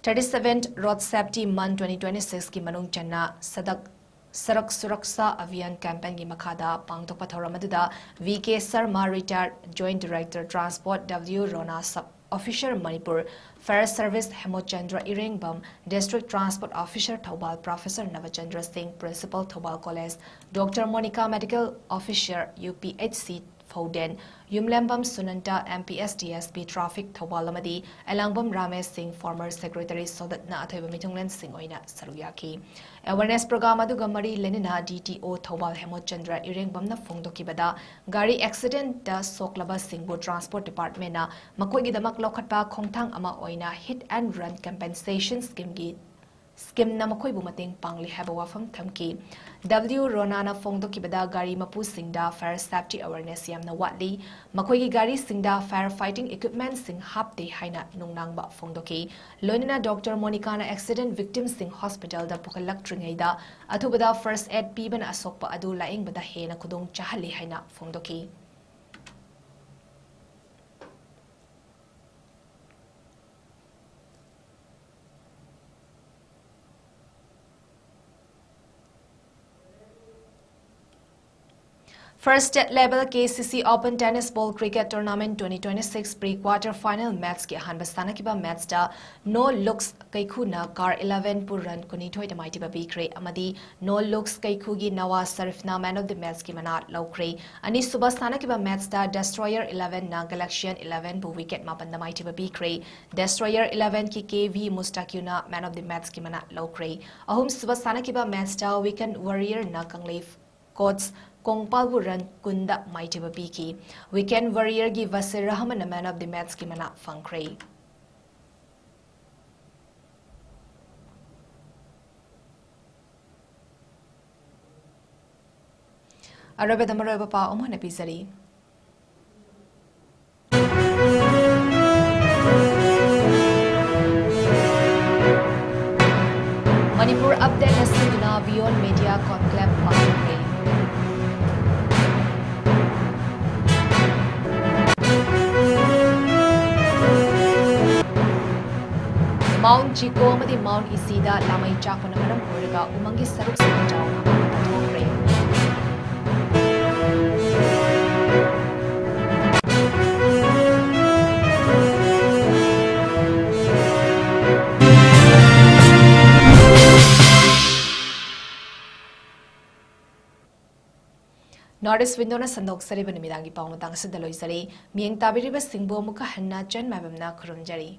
Thirty seventh Road Safety Month twenty twenty six ꯀꯤ ꯃꯅꯨꯡ ꯆꯟꯅ ꯁꯗꯛ ꯁꯔꯛ ꯁꯨꯔꯛꯁꯥ ꯑꯚꯤꯌꯥꯟ campaign ꯒꯤ ꯃꯈꯥꯗ ꯄꯥꯡꯊꯣꯛꯄ ꯊꯧꯔꯝ ꯑꯗꯨꯗ V K Sharma, retired Joint Director Transport, W Rona, Sub Officer Manipur, Fire Service Hemochandra Irengbam, District Transport Officer Thoubal Professor Navachandra Singh, Principal Thoubal College, Doctor Monica, Medical Officer U P H C Foden, Yumlembam Sunanta, M P S D S P Traffic Thoubal ꯑꯃꯗꯤ ꯑꯦꯂꯥꯡꯕꯝ ꯔꯥꯃꯦꯁ ꯁꯤꯡ, former secretary, ꯁꯣꯗꯠꯅ ꯑꯊꯣꯏꯕ ꯃꯤꯊꯨꯡꯂꯦꯟꯁꯤꯡ ꯑꯣꯏꯅ ꯁꯔꯨꯛ ꯌꯥꯈꯤ꯫ Awareness program ꯑꯗꯨꯒ ꯃꯔꯤ ꯂꯩꯅꯅ D T O Thoubal ꯍꯦꯃꯣꯆꯟꯗ꯭ꯔ ꯏꯔꯦꯡꯕꯝꯅ ꯐꯣꯡꯗꯣꯛꯈꯤꯕꯗ, ꯒꯥꯔꯤ accident ꯇ ꯁꯣꯛꯂꯕꯁꯤꯡꯕꯨ Transport Department ꯅ ꯃꯈꯣꯏꯒꯤꯗꯃꯛ ꯂꯧꯈꯠꯄ ꯈꯣꯡꯊꯥꯡ ꯑꯃ ꯑꯣꯏꯅ Hit and Run Compensation Scheme ꯒꯤ scheme ꯅ ꯃꯈꯣꯏꯕꯨ ꯃꯇꯦꯡ ꯄꯥꯡꯂꯤ ꯍꯥꯏꯕ ꯋꯥꯐꯝ ꯊꯝꯈꯤ꯫ W ꯔꯣꯅꯥꯅ ꯐꯣꯡꯗꯣꯛꯈꯤꯕꯗ, ꯒꯥꯔꯤ ꯃꯄꯨꯁꯤꯡꯗ fire safety awareness ꯌꯥꯝꯅ ꯋꯥꯠꯂꯤ, ꯃꯈꯣꯏꯒꯤ ꯒꯥꯔꯤꯁꯤꯡꯗ fire fighting equipment ꯁꯤꯡ ꯍꯥꯞꯇꯦ ꯍꯥꯏꯅ ꯅꯨꯡꯅꯥꯡꯕ ꯐꯣꯡꯗꯣꯛꯈꯤ꯫ ꯂꯣꯏꯅꯅ Doctor ꯃꯣꯅꯤꯀꯥꯅ accident victim ꯁꯤꯡ hospital ꯗ ꯄꯨꯈꯠꯂꯛꯇ꯭ꯔꯤꯉꯩꯗ ꯑꯊꯨꯕꯗ first aid ꯄꯤꯕꯅ ꯑꯁꯣꯛꯄ ꯑꯗꯨ ꯂꯥꯌꯦꯡꯕꯗ ꯍꯦꯟꯅ ꯈꯨꯗꯣꯡ ꯆꯥꯍꯜꯂꯤ ꯍꯥꯏꯅ ꯐꯣꯡꯗꯣꯛꯈꯤ꯫ First State Level K C C Open Tennis Ball Cricket Tournament twenty twenty-six Pre-Quarter Final Matchꯀꯤ ꯑꯍꯥꯟꯕ ꯁꯥꯟꯅꯈꯤꯕ matchꯇ No Looks ꯀꯩꯈꯨꯅ ꯀꯥꯔ eleven ꯄꯨ run ꯀꯨꯟꯅꯤꯊꯣꯏꯗ ꯃꯥꯏꯊꯤꯕ ꯄꯤꯈ꯭ꯔꯦ ꯑꯃꯗꯤ No Looks ꯀꯩꯈꯨꯒꯤ Nava ꯁꯔꯤꯐꯅ Man of the Matchꯀꯤ ꯃꯅꯥ ꯂꯧꯈ꯭ꯔꯦ꯫ ꯑꯅꯤꯁꯨꯕ ꯁꯥꯟꯅꯈꯤꯕ matchꯇ Destroyer elevenꯅ Galaxian eleven ꯕꯨ wicket ꯃꯥꯄꯟꯗ ꯃꯥꯏꯊꯤꯕ ꯄꯤꯈ꯭ꯔꯦ꯫ Destroyer elevenꯒꯤ K V Mustaqiuna Man of the Matchꯀꯤ ꯃꯅꯥ ꯂꯧꯈ꯭ꯔꯦ꯫ ꯑꯍꯨꯝꯁꯨꯕ ꯁꯥꯟꯅꯈꯤꯕ matchꯇ Weekend Warriorꯅ ꯀꯪꯂꯩ Coats ꯀꯣꯡꯄꯥꯜꯕꯨ run ꯀꯨꯟꯗ ꯃꯥꯏꯊꯤꯕ ꯄꯤꯈꯤ꯫ Weekend Warriorꯒꯤ Vasir Rahmanꯅ Man of the Matchꯀꯤ ꯃꯅꯥ ꯐꯪꯈ꯭ꯔꯦ꯫ ꯑꯔꯣꯏꯕꯗ ꯃꯔꯨꯑꯣꯏꯕ ꯄꯥꯎ ꯑꯃꯨꯛ ꯍꯟꯅ ꯄꯤꯖꯔꯤ꯫ ꯃꯅꯤꯄꯨꯔ Updateꯅ ꯁꯤꯟꯗꯨꯅ Beyond Media Conclave ꯄꯥꯡꯊꯣꯛꯈ꯭ꯔꯦ꯫ Mount Chiko ꯑꯃꯗꯤ Mount Isi다 ꯂꯥꯃꯩ ꯆꯥꯛꯄꯅ ꯃꯔꯝ ꯑꯣꯏꯔꯒ ꯎꯃꯪꯒꯤ ꯁꯔꯨꯛꯁꯤꯡ ꯆꯥꯎꯅ ꯄꯥꯊꯣꯛꯈ꯭ꯔꯦ꯫ North East Windowꯅ ꯁꯟꯗꯣꯛꯆꯔꯤꯕ ꯅꯨꯃꯤꯗꯥꯡꯒꯤ ꯄꯥꯎ ꯃꯇꯥꯡ ꯑꯁꯤꯗ ꯂꯣꯏꯖꯔꯦ꯫ ꯃꯤꯠꯌꯦꯡ ꯇꯥꯕꯤꯔꯤꯕꯁꯤꯡꯕꯨ ꯑꯃꯨꯛꯀ ꯍꯟꯅ ꯆꯟ ꯃꯥꯏꯕꯝꯅ ꯈꯨꯔꯨꯝꯖꯔꯤ꯫